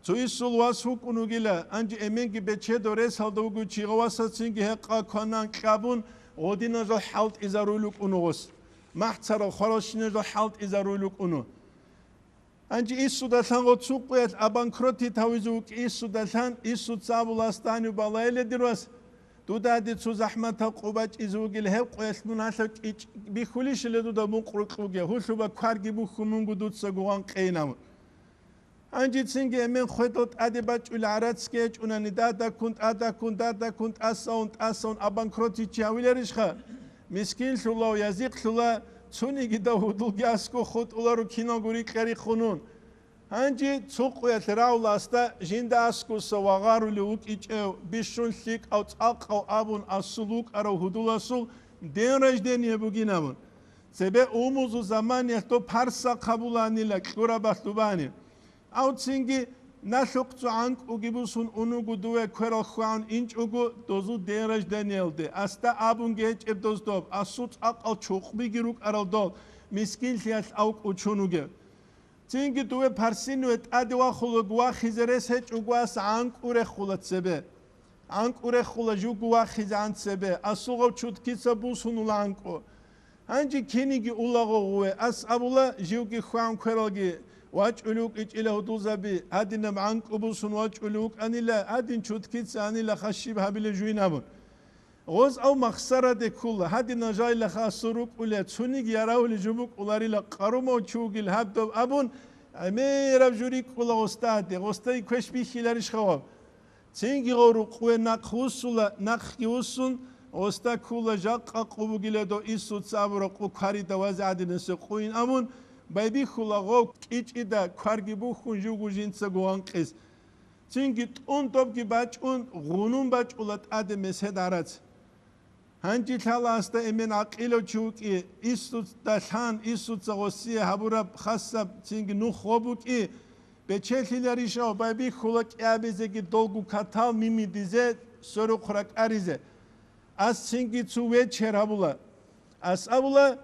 Цо Иисул вас вукӀун вугила, гьанже эменги бечедав ресалда вугев чи гъавасацинги гьекъа кванан кьабун, гъодинажал хӀалтӀизаруй лукӀуну гъос. МахӀцарал хваралщинажал хӀалтӀизаруй лукӀуну. Гьанже Иисудалъан гъо цо къуялъ абанкротит гьавизе вукӀи Иисудалъан, Иисуца абула, Астанив балайиле, дир вас, дуда гьади цо захӀматаб къо бачӀизе вугил, гьеб къуялъ мун гьалъав кӀичӀ бихьулищила дуда мукъ рукьуге, гьулъуба кварги бухьун мунго дуца гугъан къейнав. Гьанжецинги эмен хведал тӀаде бачӀули гӀарацги гьечӀунани, дадаккун, тӀадаккун, дадаккун, тӀасаун, тӀасаун абанкротичи гьавиларищха? Мискинлъулав, язихълъула, цуниги дав гьудулги аскӀо хутӀуларо киналго рикьа-риххунун. Гьанже цо къуялъ рагӀуласда жинда аскӀоса вагъарулев вукӀичӀев, бищун лъикӀав цӀакъав абун асул вукӀарав гьудуласул день рождения бугин абун. Цебе умузул заманиялъ доб парса хъабуланила кьурабалъубани. Авцинги налъухъ цо гӀанкӀуги бусун унуго дуве кверал хвагӀун инчӀого дозул день рождениялде, асда абунги гьечӀеб доздоб, асул цӀакъал чукъбиги рукӀарал дол, мискинлъиялъ авкӀучун вугев. Цинги дуве парсиниве тӀаде вахулаг вахизе рес гьечӀого ас гӀанкӀу рехула цебе. ГӀанкӀу рехула жуго вахизегӀан цебе, асугъав чуткица бусунула гӀанкӀу. Гьанже киниги улагъо гъуве, ас абула, живги хван квералги вачӀулев вукӀичӀила гьудулзаби, гьадинаб гӀанкӀу бусун вачӀулев вукӀанила, гьадин чуткица анила хашиб гьабила жуйнабун. Гъоз ав махсараде ккула, гьадинал жайлаха асул рукӀула, цуниги яравли жубукӀуларила къарумав чи вугил гьабдав абун, гӀемераб жури ккула гъостаде, гъостайги квеш бихьиларищ хаваб? Цинги гъов рукъве нахъ вуссула, нахъги вуссун, гъоста ккула жакъа къо бугила дов Иисуца абураб къо кварида вазе гӀадинасе къуин абун, байбихьула гъов кӀичӀида кварги бухьун живго жинцаго ванкъис. Цинги тӀун добги бачӀун, гъунун бачӀула тӀаде месед гӀарац. Гьанже лъала гьасда эмен гӀакъилав чи вукӀи, Иисусда лъан, Иисуца гъосие гьабураб хасаб цинги нух гъо букӀи, бечелъиларищ ав? Байбихьула кӀиабизеги долго катал мимидизе, сверухъ ракӀаризе. Ас цинги цо вечер гьабула. Ас абула,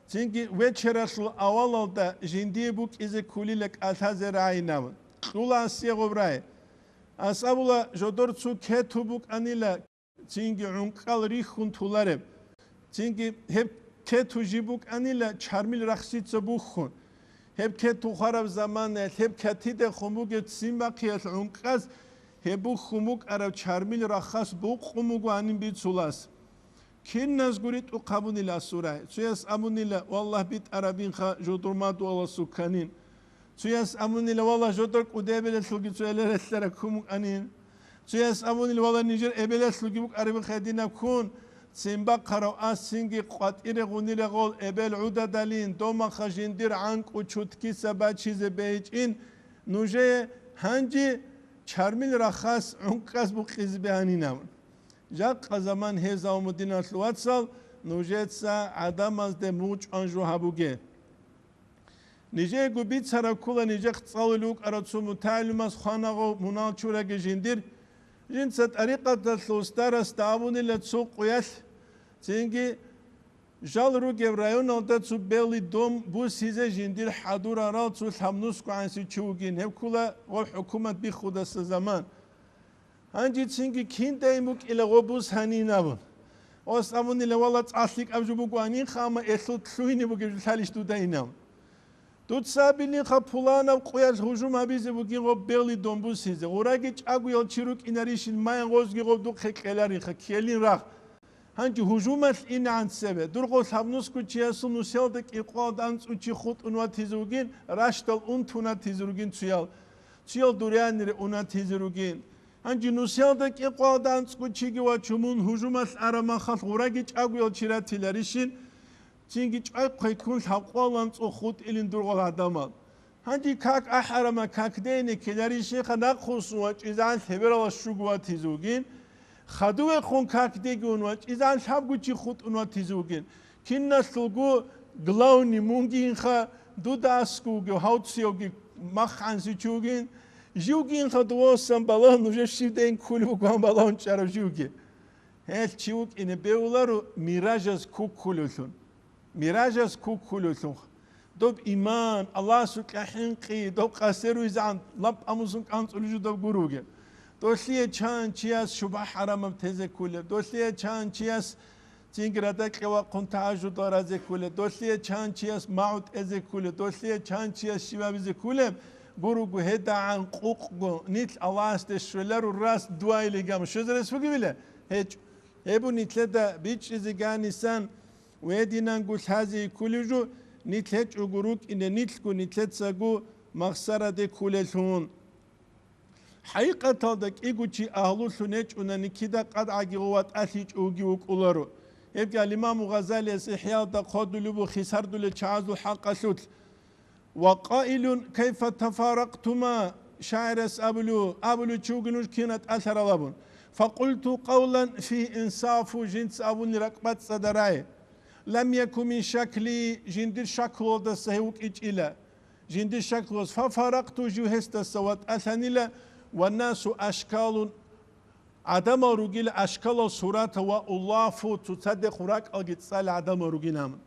цинги вечералъул авалалда жиндие букӀизе кколила кӀалъазе рагӀинав. Кьула асие гъоб рагӀи. Ас абула, жодор цо кету букӀанила, цинги гӀункӀкӀал рихьун тулареб. Цинги гьеб кету жиб букӀанила чармил рахсица бухьун. Гьеб кету хвараб заманаялъ, гьеб катидехун бугеб ццин бахъиялъ гӀункӀкӀаз гьеб бухьун букӀараб чармил рахас букъун буго гьанин бицулас. Киназ гури тӀухъ гьабунила асул рагӀи. Цояс абунила, валлагь, битӀарабинха жодур мадуаласул кканин. Цояс абунила, валлагь, жодор кӀудебелалъулги цо элералъара ккун букӀанин. Цояс абунила, валлагь, нижер эбелалъулги букӀарабинха гьединаб ккун. Ццин бахъарав ас цинги къватӀире гъунира гъол эбел гӀудадалин, домаха жиндир гӀанкӀу чуткиса бачизе бегьичӀин, нужее гьанже чармил рахас гӀункӀкӀаз букъизе бегьанинаб. Жакъа заман гьезал, мудиналъул вацал, нужеца гӀадамазде мугъчӀван жо гьабуге. Нижеего бицараб ккола нижехъ цӀалулев вукӀарав цо мутагӀилимас хванагъав мунал чураги жиндир, жинца тӀарикъаталъул устарасда абунила цо къуялъ, цинги жал ругеб районалда цо белый дом бусизе жиндир хӀадурарал цо лъабнусго гӀанси чи вугин, гьеб ккола гъоб хӀукумат биххудаса заман. Гьанже цинги киндайин букӀила гъо бус гьанин абун. Ос абунила, вала, цӀалъикӀаб жо бугоанинха, амма элъул лъугьине бугеб жо лъалищ дудайин абун. Дуца абилинха пуланаб къуялъ гьужум гьабизе бугин гъоб белый дом бусизе. Гъураги чӀагоял чи рукӀинарищин, маян гъозги гъоб духъе кьеларинха, ккелин рагъ. Гьанже гьужумалъ инегӀан цебе, дурго лъабнусго чиясул нусиялда кӀикъоялда анцӀго чи хутӀун ватизе вугин, ращдал унтун ватизе ругин цуял, цуял дурианире унатизе ругин. Гьанже нусиялда кӀикъоялда анцӀго чиги вачун, мун гьужумалъ араб махалъ гъураги чӀагоял чи ратиларищин, цинги чӀвай хъвеккун лъабкъоялда анцӀго хутӀилин дургъал гӀадамал. Гьанже как ахӀарама, как дене ккеларищинха нахъвуссун вачӀизегӀан лъебералас щуго ватизе вугин, хадувехун как деги ун вачӀизегӀан лъабго чи хутӀун ватизе вугин. Киналъулго главный мунгиинха, дуда аскӀов вугев гьав цоявги махгӀанси чи вугин, живгиинха дувасан балагьун, нужер щибдайин кколеб бугоан балагьун чӀарав живги. Гьел чи вукӀине бегьуларо миражаз куккулевлъун. Миражаз куккулевлъунха. Доб иман, Аллагьасукьа хӀинкъи, доб къасе руйзегӀан лапӀ амусун кӀанцӀулев жо доб гуро вугеб. Долъие чан чияс шубгьа-хӀарамаб тезе кколеб, долъие чан чияс цинги радакье вахъун тагьажудал разе кколеб, долъие чан чияс магӀу тӀезе кколеб, долъие чан чияс щибабизе кколеб гуро вуго, гьедагӀан къукъго нилъ Аллагьасде щвеларо рас дуайилиган щвезе рес бугебила? ГьечӀо. Гьеб нилъеда бичӀчӀизе ганисан, гьединанго лъазе кколев жо, нилъ гьечӀого рукӀине, нилъго нилъецаго махсараде кколелъун. ХӀакъикъаталда кӀиго чи агьлулъун гьечӀунани кида къадгӀаги гъов ватӀалъичӀого вукӀуларо. Гьебги ал-Имаму Гъазалияс ИхӀяалда хъвадулеб буго хисардулел чагӀазул хӀакъалъулъ. Ва къаилун, кайфа тафаракътума, шагӀирас абулев, абулев чи вугин нуж кина тӀалъарал абун. Факъулту къавлан фигьи инсафу, жинца абуни ракӀбацӀцӀадарай. Лам яку мин шакли, жиндир шаклуялдаса гьев вукӀичӀила. Жиндир шаклуялдаса, фафаракъту, жив гьесдаса ватӀалъанила, ва насу ашкалун, гӀадамал ругила ашкалал суратал ва улафу, цоцадехун ракӀалги цӀалел гӀадамал ругин гьамун.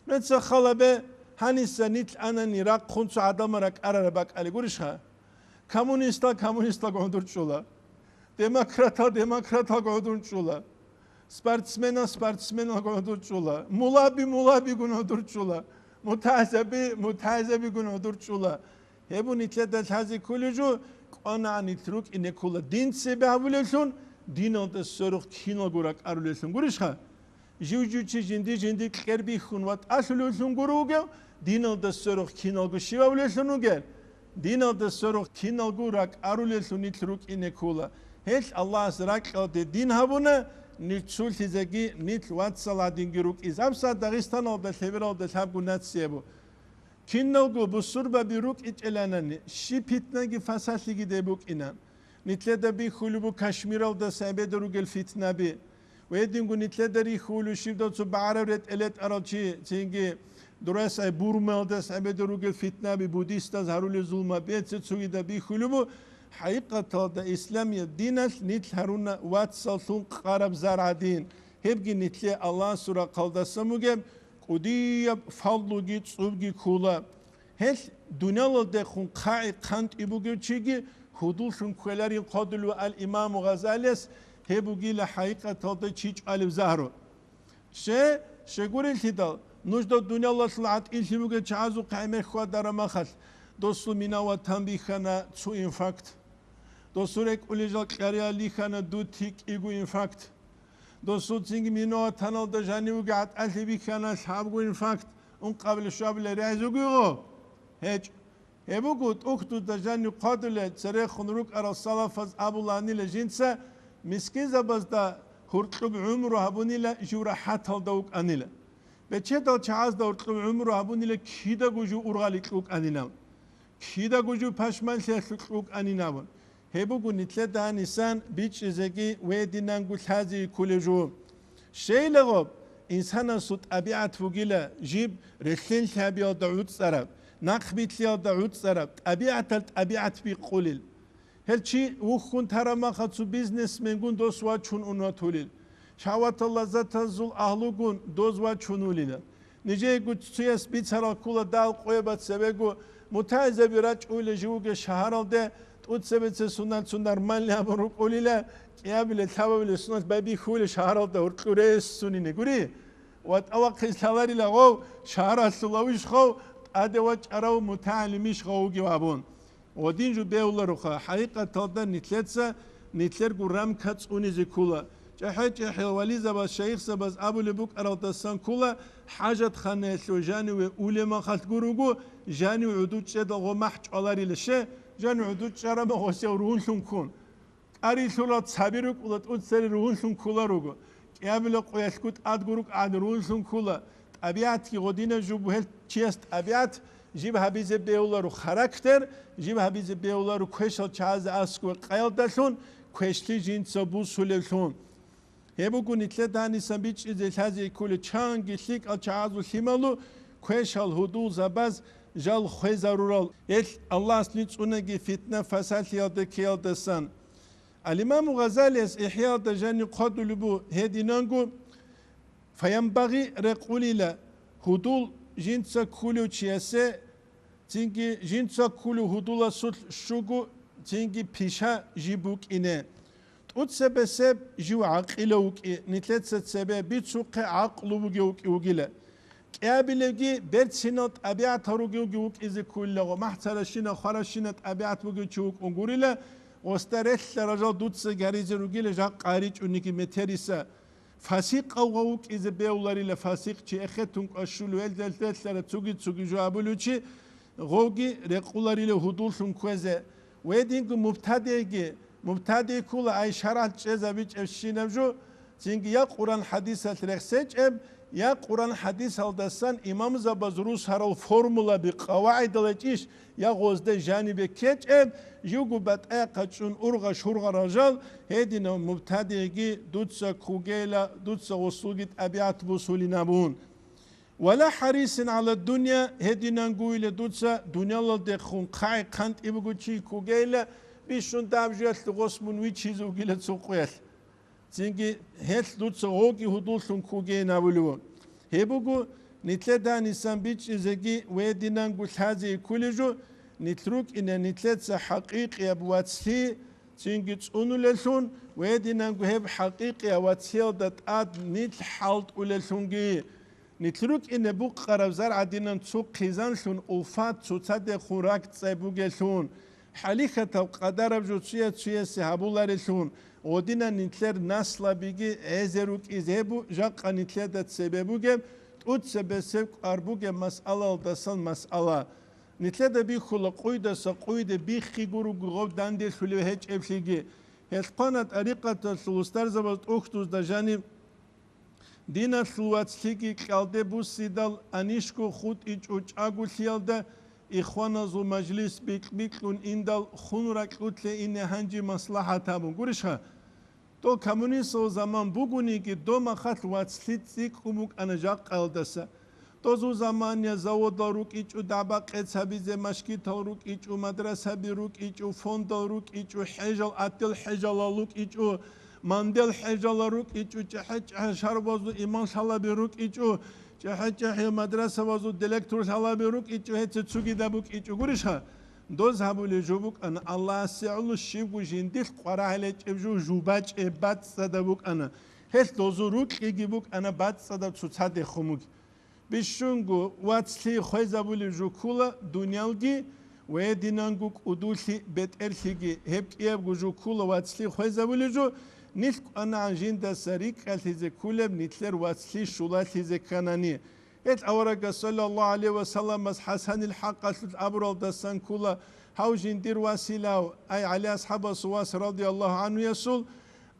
Меца халабе, гьаниса нилъ анани рахъун цо гӀадамал ракӀарараб бакӀали гурищха? Коммунистал коммунисталго гӀодор чӀола. Демократал демократалго гӀодор чӀола. Спортсменал спортсменалго гӀодор чӀола. Мулаби мулабигун гӀодор чӀола. Мутагьизаби мутагьизабигун гӀодор чӀола. Гьеб нилъеда лъазе кколев жо, кӀванагӀан нилъ рукӀине ккола дин цебе гьабулевлъун, диналда сверухъ киналго ракӀарулевлъун гурищха? Жив-жив чи жинди-жинди кьер бихьун ватӀалъулевлъун гуро вугев, диналда сверухъ киналго щиб гьабулевлъун вугел? Диналда сверухъ киналго ракӀарулевлъун нилъ рукӀине ккола. Гьелъ Аллагьас ракьалде дин гьабуна, нилъ цолъизеги, нилъ вацал гӀадинги рукӀиз. ГьабсагӀат Дагъистаналда лъебералда лъабго нация буго. Киналго бусурбаби рукӀичӀеланани, щиб питнаги фасалъиги деб букӀина. Нилъеда бихьулеб буго Кашмиралдаса эбеда ругел фитнаби. Гьединго нилъеда рихьулев щиб дов цо багӀараб ретӀел ретӀарал чи, цинги дурасай Бурмаялдас гӀемеда ругел фитнаби, буддистаз гьарулел зулма беци цогидаб бихьулеб бу. ХӀакъикъаталда исламияб диналъ нилъ гьаруна вацаллъун къараб заргӀадин. Гьебги нилъе Аллагьасул рахъалдасан бугеб кӀудияб фаллуги цӀубги ккула. Гьелъ дуниялалдехун хъагӀи хъантӀи бугев чиги гьудуллъун ккеларин хъодулев ал-Имаму Гъазалияс гьеб бугила хӀакъикъаталда чи чӀвалеб загьру. Ще, щегурелъидал, нужда дуниялалъул гӀатӀилъи бугел чагӀазухъе гӀемер хьвадараб махалъ, досул мина-ватан бихьана цо инфаркт. Досул рекӀулел жал кьариялихьана дути кӀиго инфаркт. Досул цинги мина-ватаналда жанивги гӀатӀалъи бихьана лъабго инфаркт, ункъабилеб щуабилеб регӀизугиго? ГьечӀ. Гьеб буго, тӀухьдузда жанив хъвадулел церехун рукӀарал салафаз абуланила жинца, мискинзабазда гьуркьуб гӀумру гьабунила жив рахӀаталда вукӀанила. Бечедал чагӀазда гьуркьуб гӀумру гьабунила кидаго жив ургъаликь вукӀанинав. Кидаго жив пашманлъиялъукь вукӀанин абун. Гьеб буго нилъеда гьанисан бичӀчӀизеги ва гьединанго лъазе кколеб жо. Щайлагъаб, инсанасул тӀабигӀат бугила жиб релълъинлъабиялда гӀуцӀараб, нахъбилълъиялда гӀуцӀараб, тӀабигӀатал тӀабигӀат бикъулел. Гьел чи вухьун тараб махалъ цо бизнесменгун дос вачун ун ватулел. Шагьватал лаззатазул агьлугун доз вачун вулила. Нижеего цуяс бицарал ккула дагь къояб цебего мутагӀилзаби рачӀунел жив вугев шагьаралде, тӀоцебе цесунал цо нормальный абун рукӀулила, кӀиабилеб лъабабилеб соналъ байбихьулел шагьаралда гьуркьу рес сунине гури. Ва тӀавахъин лъаларила гъов шагьаралъул авищ гъов, тӀаде вачӀарав мутагӀилимищ гъов вугев абун. Ва дин жо бегьулароха, хӀакъикъаталда нилъеца нилъерго рамка цӀунизе ккола. ЧӀехӀе-чӀехӀел вализабаз, шайихзабаз абулеб букӀаралдасан ккола, хӀажатханаялъув жаниве улеб махалъ гуруго, жанив гӀодов чӀедал гъо махӀ чӀваларила ще, жанив гӀодов чӀараб гъосияв ругьунлъун ккун. КӀарилъурал цаби рукӀула тӀоцере ругьунлъун кколаруго. КӀиабилеб къоялъго тӀадго рукӀагӀан ругьунлъун ккола. ТӀабигӀатги гъодинаб жо буго гьел чияс тӀабигӀат, жиб гьабизе бегьуларо характер, жиб гьабизе бегьуларо квешал чагӀазе аскӀове къаялдалъун, квешлъи жинца бусулевлъун. Гьеб буго нилъеда гьанисан бичӀчӀизе лъазе кколел чанги лъикӀал чагӀазул лъималу квешал гьудулзабаз жал хвезарурал, гьел Аллагьас нилъ цӀунаги фитна-фасалъиялда ккеялдасан. Ал-Имаму Гъазалияс ИхӀяалда жаниб хъвадулеб бу гьединанго, фаянбагъи рекъулила, гьудул жинца ккулев чиясе, цинги жинца ккулев гьудуласулъ щуго, цинги пиша жиб букӀине. ТӀуцебесеб жив гӀакъилав вукӀи, нилъеца цебе бицухъе гӀакълу бугев вукӀи вугила. КӀиабилевги берцинал тӀабигӀатал ругевги вукӀизе кколилаго, махӀцаращина, хваращина тӀабигӀат бугев чи вукӀун гурила, гъосда релълъарал жал дуца гьаризе ругила жакъа гьаричӀониги метериса. Фасикъав гъов вукӀизе бегьуларила, фасикъ чи эхетун кӀващулев, гьелдал релълъарав цуги-цуги жо абулев чи, гъовги рекъуларила гьудуллъун кквезе. Гьединго мубтадигӀги, мубтадигӀ ккола ай шаргӀалъ чӀезабичӀебщинаб жо, цинги я Къуран-хӀадисалъ рехсечӀеб, я Къуран-хӀадисалдасан имамзабаз русарал формулаби, къавагӀидал гьечӀищ, я гъозда жанибе ккечӀеб, живго батӀа-, батӀа-, чӀун ургъа-шургъарал жал, гьединав мубтадигӀги дуца ккугейила, дуца гъосулги тӀабигӀат бусулин абун. Вала хӀарисин гӀала дунья, гьединангуйила дуца дуниялалдехун хъай-хъантӀи буго чи ккугейила, бищун даб жуялъ гъос мун вичизе вугила цо къоялъ. Цинги гьелъ дуца гъоги гьудуллъун ккугейин абулев. Гьеб буго, нилъеда гьанисан бичӀчӀизеги ва гьединанго лъазе кколеб жо, нилъ рукӀине нилъеца хӀакъикъияб вацлъи цинги цӀунулеллъун ва гьединанго гьеб хӀакъикъияб вацлъиялда тӀад нилъ хӀалтӀулеллъунги. Нилъ рукӀине букъараб зар гӀадинан цо хъизанлъун, улфат цоцадехун ракӀцӀай бугеллъун, хӀалихьатаб къадараб жо цуя-цуясе гьабулареллъун, гъодинан нилъер наслабиги гӀезе рукӀизе гьеб бу-, жакъа нилъеда цебе бугеб, тӀуцебесеб кӀвар бугеб масъалаялдасан масъала. Нилъеда бихьула къуйдаса къуйде биххи гуруго гъоб данделъулев гьечӀеблъиги. Гьелъ хъвана тӀарикъаталъул устарзабаз тӀухьдузда жаниб Диналъул вацлъиги кьалде буссидал, анищго хутӀичӀо чӀаголъиялда ихваназул мажлис бикь-бикьун индал, хун ракьулъе ине гьанже маслахӀат гьабун. Гурищха? Дол коммунистал заман бугониги, дол махалъ вацлъи цӀикӀкӀун букӀана жакъаялдаса. Дозул замания заводал рукӀичӀо, дагӀба-къец гьабизе машгитал рукӀичӀо, мадрасаби рукӀичӀо, фондал рукӀичӀо, хӀежал, отдел хӀежалал рукӀичӀо, мандел хӀежалал рукӀичӀо, чӀехӀе-чӀехӀе шарбазул имам лъалаби рукӀичӀо, чӀехӀе-чӀехӀе мадрасабазул директор лъалаби рукӀичӀо, гьеце цогидаб букӀичӀо гурищха? Доз гьабулеб жо букӀана, Аллагьасе гӀоло щибго жиндилъ къварагьел гьечӀеб жо, жо бачӀеб бацӀцӀадаб букӀана. Гьелъ дозул рукьиги букӀана бацӀцӀадаб цоцадехун бугеб. Бищунго вацлъи хвезабулеб жо ккола дуниялги ва гьединанго кӀудулъи бетӀерлъиги. Гьеб кӀиябго жо ккола вацлъи хвезабулеб жо, нилъ кӀванагӀан жиндаса рикӀкӀалъизе кколеб нилъер вацлъи щулалъизе кканани. Гьел аварагас, саллаллагьу гӀалайгьи ва салламас, ХӀасанил хӀакъалъулъ абуралдасан ккола, гьав жиндир василав, ай ГӀали асхӀабасул вас, радияллагьу гӀанхуясул,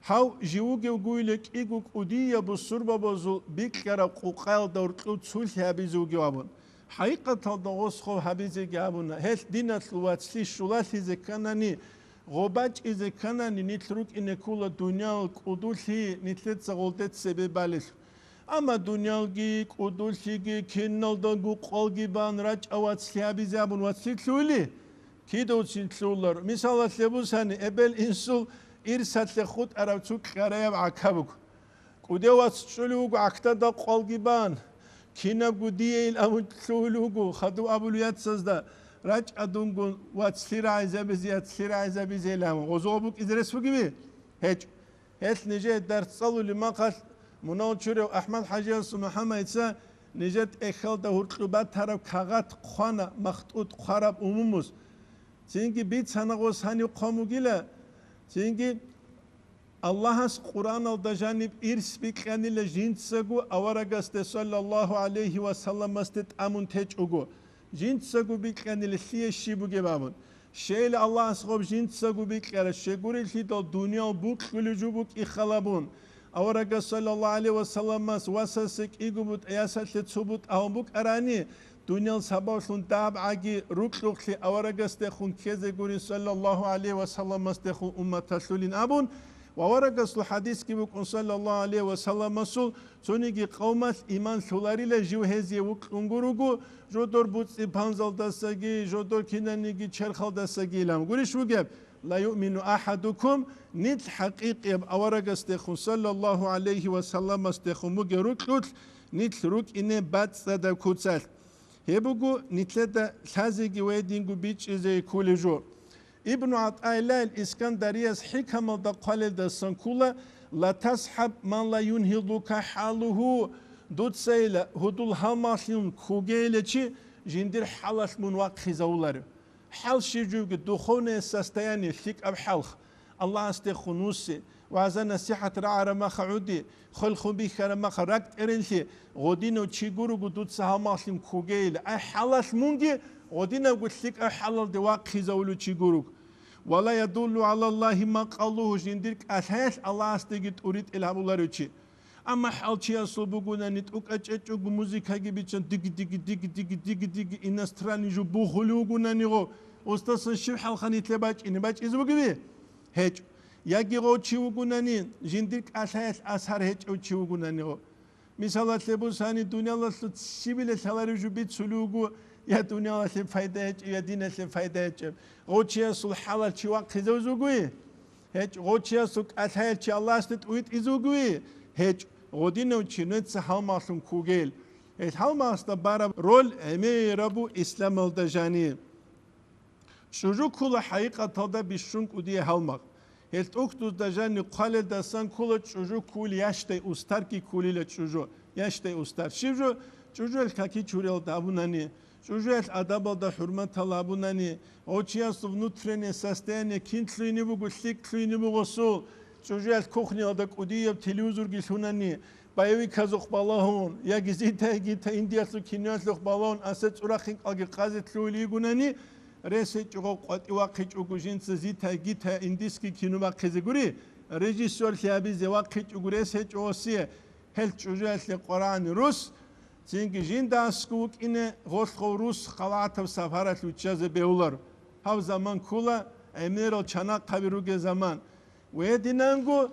гьав жив вугев гуйила кӀиго кӀудияб бусурбабазул бикьараб къукъаялда гьоркьов цулъи гьабизе вугев абун. ХӀакъикъаталда гъос гъов гьабизеги абуна, гьелъ диналъул вацлъи щулалъизе кканани, гъо бачӀизе кканани, нилъ рукӀине ккола дуниял кӀудулъи нилъеца гъолде цебе балелъул. Амма дуниялги, кӀудулъиги, киналдаго къвалги бан рачӀа вацлъи гьабизе абун вацлъи лъугьули? Кидавцин лъугьуларо. Мисалалъе бусани, эбел-инсул ирсалъе хутӀараб цо кьараяб гӀака буго. КӀудев вац чӀулев вуго гӀакдада къвалги бан, кинабго дие ил абун лъугьулев вуго, хадув абулев яцазда, рачӀа дунгун вацлъи рагӀизабизе, яцлъи рагӀизабизе ил абун. Гъозо букӀизе рес бугеби? ГьечӀо. Гьелъ нижее дарс цӀалулеб махалъ, мунагьал чурав АхӀмад-хӀажиясул МухӀаммадица нижер тӀехьалда гьоркьоб батараб кагъат хъвана, махтӀуд хъвараб умумус. Цинги бицана гъос гьанив хъван бугила, цинги Аллагьас Къуръаналда жаниб ирс бикьанила жинцаго аварагасде, саллаллагьу гӀалайгьи ва салламасде, тӀамун течӀого, жинцаго бикьанила лъие щиб бугеб абун. Щейила Аллагьас гъоб жинцаго бикьараб, щегурелъидал дуниял букьулеб жо букӀи халабун. Аварагас, саллаллагьу гӀалайгьи ва салламас, васасе кӀиго бутӀа ясалъе цо бутӀа гьавун букӀарани, дуниял сабаблъун дабгӀаги рукьухълъи аварагасдехун ккезе гурин, саллаллагьу гӀалайгьи ва салламасдехун умматалъулин абун, ва аварагасул хӀадисги букӀун, саллаллагьу гӀалайгьи ва салламасул, цониги къавмалъ иман лъуларила жив гьезие вукьун гуруго, жодор буцӀцӀи-панзалдасаги, жодор кинаниги черхалдасаги илан. Гурищ бугеб? «Ла юъмину ахӀадукум», нилъ хӀакъикъияб аварагасдехун, саллаллагьу гӀалайгьи ва салламасдехун бугеб рукьулъ, нилъ рукӀине бацӀцӀадаб куцалъ. Гьеб буго нилъеда лъазеги ва гьединго бичӀчӀизе кколеб жо. Ибну ГӀатӀаиллагьил Искандарияс хӀикамалда хъвалелдасан ккола: «Ла тасхӀаб ман ла юнгьилука хӀалугьу», дуцайила гьудул гьалмагълъун ккогейила чи жиндир хӀалалъ мун вахъизавуларев. ХӀал щиб жуги, духовное состояние, лъикӀаб хӀалх, Аллагьасдехун вуссин, вагӀза-насихӀат рагӀараб маха гӀуди, хвелхун бихьараб маха ракӀ тӀеринлъи, гъодинав чи гурого дуца гьалмагълъун ккогейила. Ай хӀалалъ мунги гъодинабго лъикӀаб хӀалалде вахъизавулев чи гурого. «Ва ла ядуллу гӀала Аллагьи макъалугьу», жиндир кӀалъаялъ Аллагьасдеги тӀуритӀел гьабуларев чи. Амма хӀалчиясул бугунани, тӀукӀа чӀечӀого музыкаги биччан, диги-диги, диги-диги, диги-диги, иностранный жо бухулев вугунани гъо, устасан щиб хӀалха нилъе бачӀине бачӀизе бугеби? ГьечӀо. Яги гъо чи вугунани, жиндир кӀалъаялъ асар гьечӀев чи вугунани гъо. Мисалалъе бусани, дуниялалъул щибила лъаларев жо бицулев вуго, я дуниялалъе пайда гьечӀев, я диналъе пайда гьечӀев. Гъо чиясул хӀалалъ чи вахъизавуз вугуй? ГьечӀ. Гъо чиясул кӀалъаялъ чи Аллагьасде тӀуитӀизе вугуй? ГьечӀ. Гъодинав чи нуца гьалмагълъун ккугел. Гьел гьалмагъасда бараб роль гӀемерабу исламалда жани. ЧӀужу ккула хӀакъикъаталда бищун кӀудияй гьалмагъ. Гьел тӀухьдузда жани хъвалелдасан ккула чӀужу ккули яшдай устарги ккулила чӀужу, яшдай устар. Щиб жо? ЧӀужуялъ каки чуриялда абунани, чӀужуялъ адабалда хӀурматал абунани, гъо чиясул внутреннее состояние кин лъугьине буго, лъикӀ лъугьине буго сул, чӀужуялъ кухниялда кӀудияб телевизорги лъунани, боевиказухъ балагьун, яги зита-гита индиялъул киноялъухъ балагьун, асе цӀурахъин кӀалги къазе лъугьулигунани, рес гьечӀого къватӀи вахъичӀого жинца зита-гита индийский кино бахъизе гури, режиссёрлъи гьабизе вахъичӀого рес гьечӀо осие, гьел чӀужуялъе къварагӀани рус, цинги жинда аскӀов вукӀине гъолъ гъов рус халатаб сапаралъ виччазе бегьуларо. Гьаб заман ккула гӀемерал чанахъаби ругел заман. Гьединанго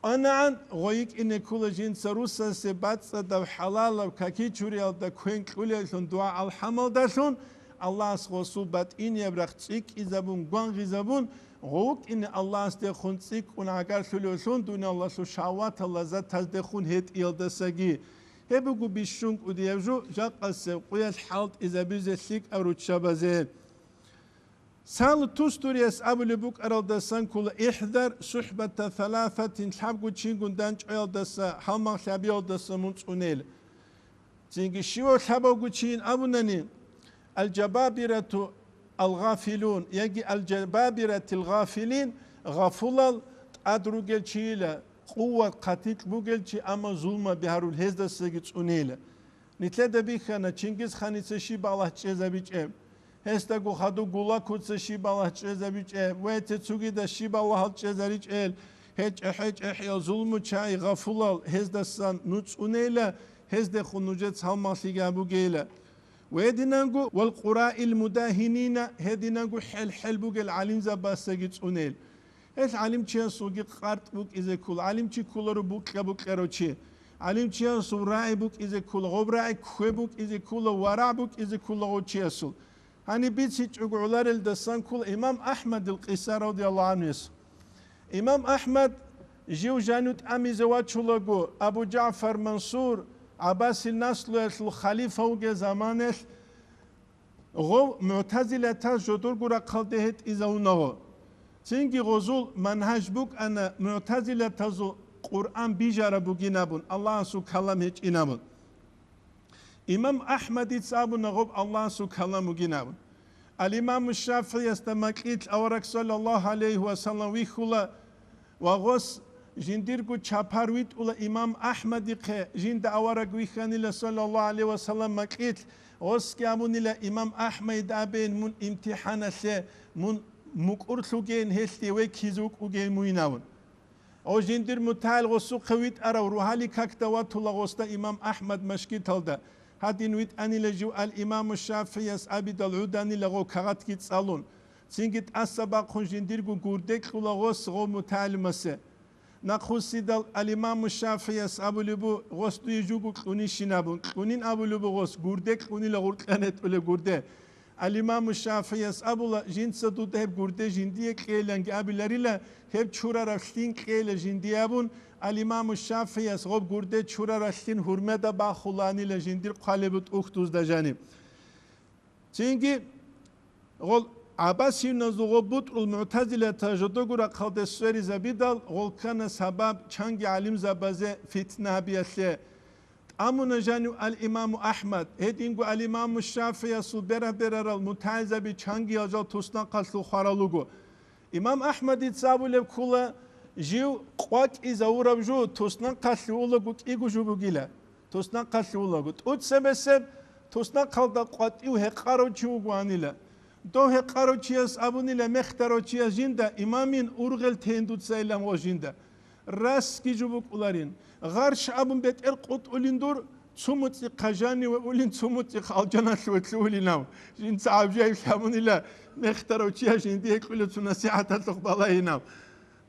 АнагӀан гъой йикӀине ккола жинца русасе бацӀцӀадаб хӀалалаб какичуриялда квен кьулеллъун дугӀа-алхӀамалдалъун, Аллагьас гъосул батӀинияб рахъ цӀикӀкӀизабун, гвангъизабун, гъов вукӀине Аллагьасдехун цӀикӀкӀун гӀагарлъулевлъун дуниялалъул шагьватал лаззатаздехун гьетӀиялдасаги. Гьеб буго бищун кӀудияб жо, жакъасеб къуялъ хӀалтӀизабизе лъикӀаб руччабазе. Цал тустурияс абулеб букӀаралдасан ккола: «Ихзар сухӀбата саласатин», лъабго чингун дандчӀваялдаса, гьалмагълъи гьабиялдаса мун цӀунел. Цинги щивав лъабавго чийин абунани: «Аль-жабабирату аль-гъафилун», яги «аль-жабабиратил гъафилин», гъафулал тӀад ругел чийила, къуват хъатикь бугел чи, амма зулмаби гьарул гьездасаги цӀунейила. Нилъеда бихьана Чингизханица щиб балагь чӀезабичӀеб, гьесдаго хадуб Гулакуца щиб балагь чӀезабичӀеб ва гьетер цогидаз щиб балагьал чӀезаричӀел, гьечӀехӀе-чӀехӀиял зулмучагӀи гъафулал гьездасан нуцӀунейила, гьездехун нужец гьалмагълъиги гьабугейила. Ва гьединанго, вал къураил мудагьинина, гьединанго хӀел-хӀел бугел гӀалимзабасаги цӀунел. Гьел гӀалимчиясулги къартӀ букӀизе ккола, гӀалимчи кколаро букьа-букьарав чи. ГӀалимчиясул рагӀи букӀизе ккола, гъоб рагӀи ккве букӀизе ккола, варагӀ букӀизе ккола гъов чиясул. Гьаниб бицичӀого гӀоларелдасан ккола имам АхӀмадил къиса, радияллагьу гӀанхуяс. Имам АхӀмад жив жанив тӀамизе вачулаго, Абу ЖагӀфар Мансур, ГӀаббасил наслуялъул халифа вугел заманалъ, гъов мугӀтазилатаз жодорго рахъалде гьетӀизавуна гъо. Цинги гъозул мангьаж букӀана мугӀтазилатазул Къуръан бижараб бугин абун, Аллагьасул калам гьечӀин абун. Имам АхӀмадица абуна гъоб Аллагьасул калам бугин абун. Ал-Имаму ШафигӀиясда макьилъ авараг саллаллагьу гӀалайгьи ва саллам вихьула, ва гъос жиндирго чапар витӀула имам АхӀмадихъе, жинда авараг вихьанила саллаллагьу гӀалайгьи ва саллам макьилъ, гъосги абунила имам АхӀмадида абейин мун имтихӀаналъе, мун мукӀурлъугейин, гьелъие векизе вукӀугейин мугьин абун. Гъо жиндир мутагӀил гъосухъе витӀарав рогьалил какда ватула гъосда имам АхӀмад машгиталда. Гьадин витӀанила жив ал-Имаму ШафигӀияс абидал гӀуданила гъо кагъатги цӀалун. Цинги тӀаса бахъун жиндирго гурде кьула гъос гъо мутагӀилмасе. Нахъусидал ал-Имаму ШафигӀияс абулеб бу, гъос дуе жуго кьунищин абун, кьунин абулеб бу гъос, гурде кьунила гъуркьан гьетӀулеб гурде. Ал-Имаму ШафигӀияс абула, жинца дуда гьеб гурде жиндие кьейиланги абиларила, гьеб чурараб лъин кьейила жиндие абун, ал-Имаму ШафигӀияс гъоб гурде чурараб лъин гьурмада бахуланила жиндир хъвалеб бутӀухь дузда жаниб. Цинги гъол гӀаббасиюназул гъоб бутӀрул мугӀтазилата жодого рахъалде сверизабидал, гъол ккана сабаб чанги гӀалимзабазе фитна гьабиялъе. Тӏамуна жанив ал-Имаму АхӀмад, гьединго ал-Имаму ШафигӀиясул бера-берарал мутагӀилзаби чангиял жал туснахъалъув хварал руго. Имам АхӀмадица абулеб ккола, жив къвакӀизавураб жо туснахъалъув улаго кӀиго жо бугила. Туснахъалъув улаго. ТӀуцебесеб туснахъалда къватӀив гьекъарав чи вугоанила. Дов гьекъарав чияс абунила мехтарав чияс жинда, имамин, ургъел тейин дуца илан гъо жинда. Расги жо букӀуларин. Гъарш абун бетӀер къутӀулин дур, цо муцӀихъа жаниве улин, цо муцӀихъ алжаналъуве лъугьулинав. Жинца гӀажаиблъи абунила, мехтарав чияс жиндие кьула цо насихӀаталъухъ балагьинав.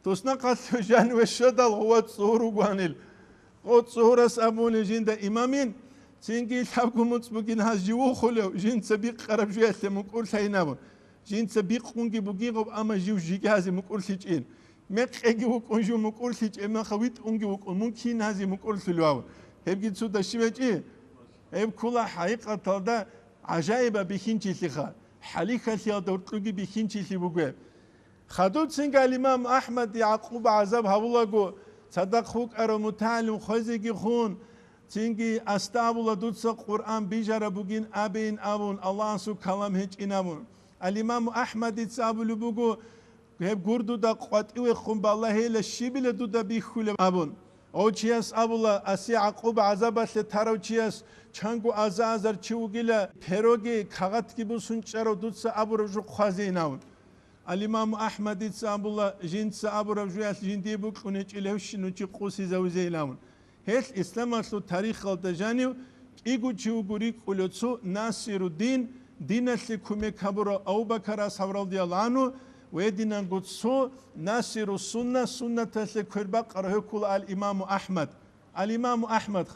Туснахъалъув жаниве щведал гъова цӀугьур вугоанил. Гъо цӀугьурас абуни жинда имамин, цинги лъабго муцӀ бугин гьаз жив вухулев, жинца бикъараб жуялъе мукӀурлъайин абун. Жинца бикъунги бугин гъоб, амма жив жиги гьазе мукӀурлъичӀин. Мекъеги вукӀун жив мукӀурлъичӀеб, меха витӀунги вукӀун, мун кин гьазе мукӀурлъулев? Гьебги цо дашивечӀи? Гьеб ккола хӀакъикъаталда гӀажаибаб бихьинчилъиха, хӀалихьалъиялда гьоркьуги бихьинчилъи буго гьеб. Хадуб цинги ал-Имам АхӀмад ЯгӀкъуб гӀазаб гьавулаго, цадахъ вукӀарав мутагӀилим хвезеги хун, цинги аста абула дуца Къуръан бижараб бугин абейин абун, Аллагьасул калам гьечӀин абун. Ал-Имаму АхӀмадица абулеб буго, гьеб гурдуда къватӀивехун балагьейила щибила дуда бихьулеб абун. Гъов чияс абула, асе ЯгӀкъуб гӀазабалъе тарав чияс чанго аза-азар чи вугила, пероги кагъатги бусун чӀарав дуца абураб жо хъвазейин абун. Ал-Имаму АхӀмадица абула, жинца абураб жуялъ жиндие букӀун гьечӀила гьевщинав чи къусизавизейилавун. Гьелъ исламалъул тарихалда жанив кӀиго чи вуго рикӀкӀулев цо Насируддин, диналъе кумек гьабурав Абу-Бакар асхӀаб радияллагьу гӀанху, Гьединанго цо Насиру Сунна, суннаталъе квербакъарав гьев ккола ал-Имаму Ахмад. Ал-Имаму Ахмад.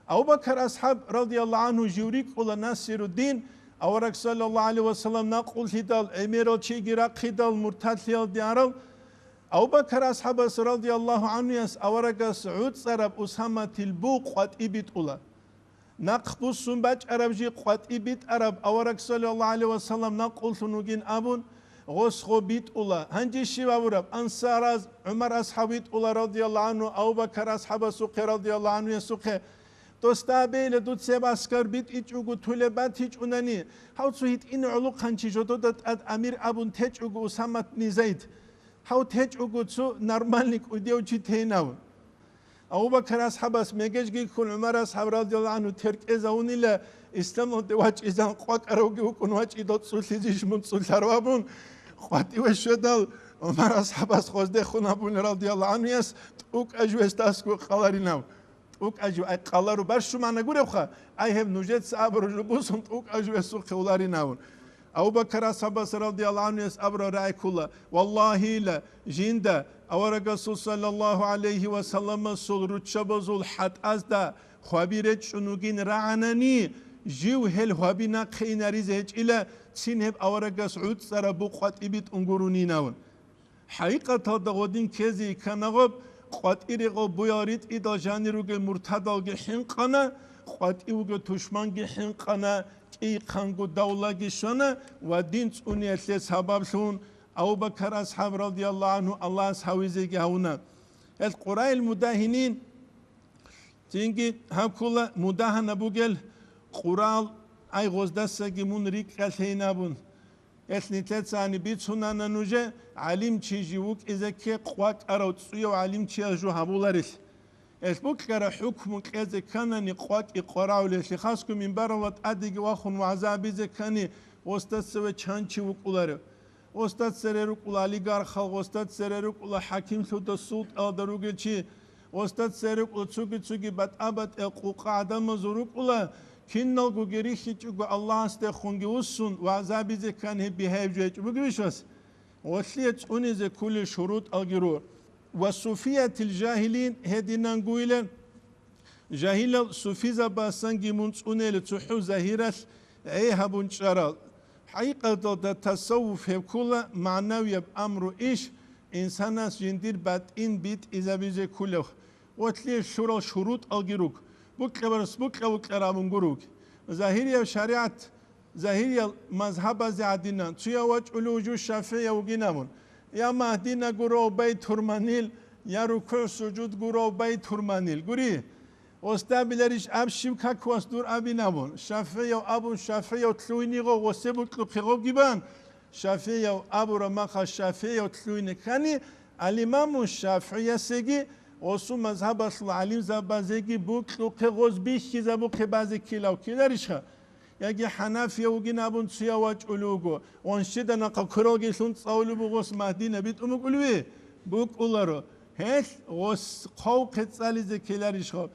Абу Бакар асхӀаб, радияллагьу гӀангьу, жив рикӀкӀула Насируддин, авараг, саллаллагьу гӀалайгьи ва саллам, накъуллъидал, гӀемерал чиги рахъидал, муртадлъиялде арал. Абу Бакар асхӀабас, радияллагьу гӀангьуяс, аварагас гӀуцӀараб Усаматил бугъ къватӀиб битӀула. Нахъ буссун бачӀараб жи къватӀиб битӀараб авараг, саллаллагьу гӀалайгьи ва саллам, накъуллъун вугин абун, гъос гъо битӀула. Гьанже щив абураб? Ансараз ГӀумар асхӀаб витӀула, радияллагьу гӀангьу, Абу Бакар асхӀабасухъе, радияллагьу гӀангьуясухъе. Досда абейила, дуца гьеб аскар битӀичӀого, тулеб батичӀунани, гьав цо гьитӀинав гӀолохъанчи жодода тӀад амир абун течӀого Усамат ибн Зайд. Гьав течӀого цо нормальный кӀудияв чи тейин абун. Абу Бакар асхӀабас мегежги ккун, ГӀумар асхӀаб, радияллагьу гӀангьу, теркӀезавунила, исламалде вачӀизан къвакӀаравги вукӀун вачӀидал цӀулъизищ мун цӀулъарав абун, къватӀиве щведал, ГӀумар асхӀабас гъоздехун абуни, радияллагьу гӀангьуяс, тӀукӀа жугьес дасго къаларинав. ТӀукӀа жугь, ай, къалару барщу магӀна гуребха, ай, гьеб нужеца абураб жо бусун тӀукӀа жугьесухъе уларинавун. Абу Бакар асхӀабас, радияллагьу гӀангьуяс, абураб рагӀи ккола: «Валлагьила, жинда аварагасул, саллаллагьу гӀалайгьи ва салламасул руччабазул хӀатӀазда хваби речӀчӀун вугин рагӀанани, жив гьел хваби нахъе инаризе гьечӀила, цин гьеб аварагас гӀуцӀараб бугъ къватӀиб битӀун гурунин», – абун. ХӀакъикъаталда гъодин ккезе йиккана гъоб, къватӀире гъоб буял ритӀидал жанир ругел муртадалги хӀинкъана, къватӀив вугев тушманги хӀинкъана, кӀийхъанго давлаги щвана ва дин цӀуниялъе сабаблъун Абу Бакар асхӀаб, радияллагьу гӀангьу, Аллагьас гьавизеги гьавуна. Гьел Къураил Мудагьинин, цинги гьаб ккола мудагьана бугел Къурал, ай, гъоздасаги мун рикӀкӀалъейин абун. Гьелъ нилъецани бицунана нужее, гӀалимчи жив вукӀизе кке къвакӀарав цӀуяв гӀалимчияс жо гьабуларелъ. Гьелъ букьараб хӀукму кьезе кканани къвакӀи къварагӀулелъи, хасго минбаралда тӀадеги вахун вагӀза гьабизе ккани, гъосда цеве чан чи вукӀуларев? Гъосда цере рукӀула олигархал, гъосда цере рукӀула хӀакимлъуда, султӀалда ругел чи, гъосда цере рукӀула цуги-цуги батӀа-батӀиял къукъа гӀадамазул рукӀула, киналгоги рихьичӀого Аллагьасдехунги вуссун, вагӀза гьабизе ккани гьеб бигьаяб жо гьечӀо бугебищ, вас? Гъолъие цӀунизе кколел шурутӀалги руго. Ва суфиятил жагьилин, гьединангойилан, жагьилал суфизабасанги мун цӀунейила цохӀо загьиралъ гӀей гьабун чӀарал. ХӀакъикъаталда тасаввуф гьеб ккола магӀнавияб амру иш, инсанас жиндир батӀин битӀизабизе кколев. Гъолъие лъурал шурутӀалги руго, букьа-, букьа-букьараб абун гуро. Загьирияб шаригӀат, загьириял мазгьабазе гӀадинан, цояв вачӀулев жо шафигӀияв вугин абун, я Магьдина гурав байтурманил, я рукугӀ-сужуд гурав байтурманил. Гури, гъосда биларищ аб щиб как вас дур абин абун, шафигӀияв абун, шафигӀияв лъугьине гъо, гъосе букьухъе гъобги бан, шафигӀияв абураб махалъ шафигӀияв лъугьине ккани, ал-Имаму ШафигӀиясеги гъосул мазгьабалъул гӀалимзабазеги букьухъе гъоз бихьизабухъе базе ккелав ккеларищха? Яги хӀанафияв вугин абун цояв вачӀулев вуго, ва щида нахъа квералги лъун цӀалулеб буго гъос Магьдина битӀун букӀулев? БукӀуларо. Гьелъ гъос хъвавухъе цӀализе ккеларищха?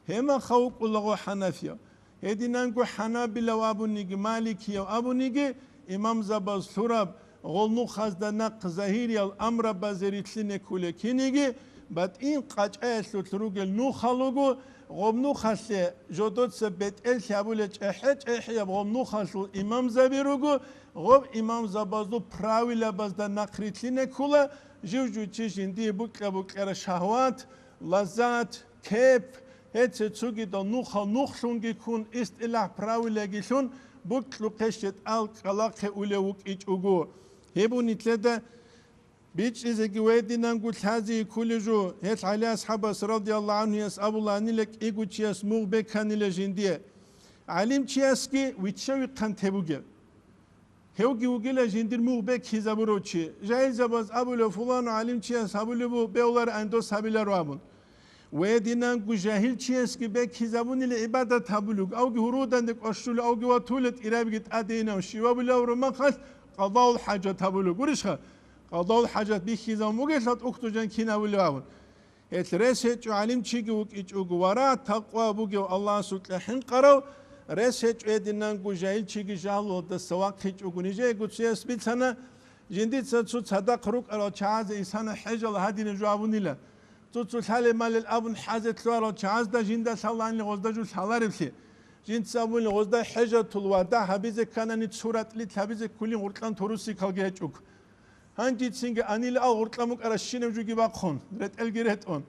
Гьеб махалъ вукӀулаго хӀанафияв. Гьединанго хӀанабилав абуниги, маликияв абуниги, имамзабаз лъураб гъол нухазда нахъ загьириял амрабазе рилълъине кколел киниги, батӀин къачӀаялъулъ ругел нухал руго, гъоб нухалъе жодоца бетӀерлъи гьабулел чӀехӀе-чӀехӀияб гъоб нухалъул имамзаби руго, гъоб имамзабазул правилабазда нахъ рилълъине ккола, жив-жив чи жиндие букьа-букьараб шагьват, лаззат, кеп, гьеце цогидал нухал нухлъунги ккун, истилахӀ правилаги лъун, букьухъе щетӀал кӀкӀалахъе улев вукӀичӀого. Гьеб нилъеда бичӀчӀизеги гьединанго лъазе кколеб жо, гьелъ ГӀали асхӀабас, радияллагьу гӀангьуяс, абуланила кӀиго чияс мугъ беканила жиндие. ГӀалимчиясги вичча-вихъан теб бугеб. Гьевги вугила жиндир мугъ бекизабурав чи. Жагьилзабаз абулев, фулану гӀалимчияс гьабулеб буго, бегьуларин дос гьабиларо абун. Гьединанго жагьилчиясги бекизабунила гӀибадат гьабулев, авги гьуруданде кӀвашулев, авги ватулев, тӀирабиги тӀадейинав, щивабулев гьавураб махалъ къадаул хӀажат гьабулев гурищха? Къадаул хӀажат бихьизабун бугелъул тӀухьдузан кин гьабулев абун. Гьелъ рес гьечӀо гӀалимчиги вукӀичӀого, варагӀ-такъва бугев Аллагьасукьа хӀинкъарав, рес гьечӀо гьединанго жагьилчиги жагьлуялдаса вахъичӀого. Нижеего цояс бицана, Жиндица цо цадахъ рукӀарал чагӀазе исана хӀежал гьадинаб жо абунила. Цо-цо лъалеб-малел абун хӀазе лъугьарал чагӀазда жинда лъаланила гъозда жо лъалареблъи. Жинца абунила гъозда хӀежатул вада гьабизе кканани цо ратӀлилъ гьабизе ккулин гъуркьан турусикалги гьечӀого. Гьанжецинги анила ал гъуркьан букӀаращинаб жуги бахъун, ретӀелги ретӀун.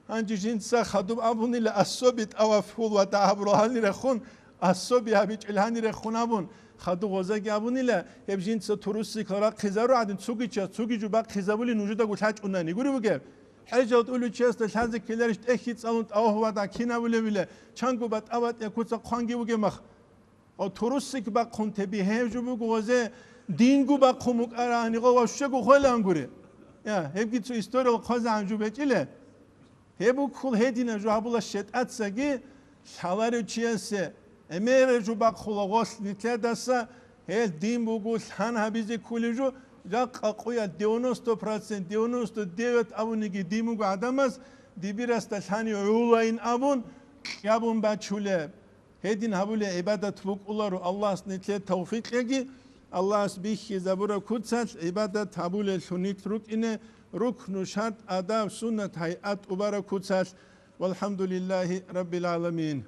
Гьанже жинца хадуб абунила, особи тӀавафул ва дагьабурал гьанирехун, особи гьабичӀел гьанирехун абун, хадуб гъозаги абунила, гьеб жинца турусикал рахъизару гӀадин, цуги час, цуги жо бахъизабули нужедаго лъачӀунани. Гури бугеб? ХӀежал тӀулев чиясда лъазе ккеларищ тӀехьги цӀалун тӀаваф ва дагь кинабулевила, чанго батӀа-батӀияб куца хъванги бугеб мах. Гъо турусик бахъун теби гьев жо буго гъозе динго бахъун букӀарани гъо ващего хвелан гури. Я, гьебги цо историял хъвазегӀан жо бечӀила. Гьеб буккул гьединаб жо гьабула шетӀацаги лъаларев чиясе, гӀемераб жо бахъула гъолъ нилъедаса, гьел дин буго лъан гьабизе ккулев жо, жакъа къуя девяносто процент, девяносто девять абуниги дин буго гӀадамаз, дибирасда лъани гӀулайин абун, кьабун бачулеб. Гьедин гьабулеб гӀибадат букӀуларо. Аллагьас нилъее тавфикъ кьеги, Аллагьас бихьизабураб куцалъ гӀибадат гьабулеллъун нилъ рукӀине, рукну, шартӀ, адаб, суннат, гьайат тӀубараб куцалъ. ВалхӀамдулиллагьи раббил гӀаламин.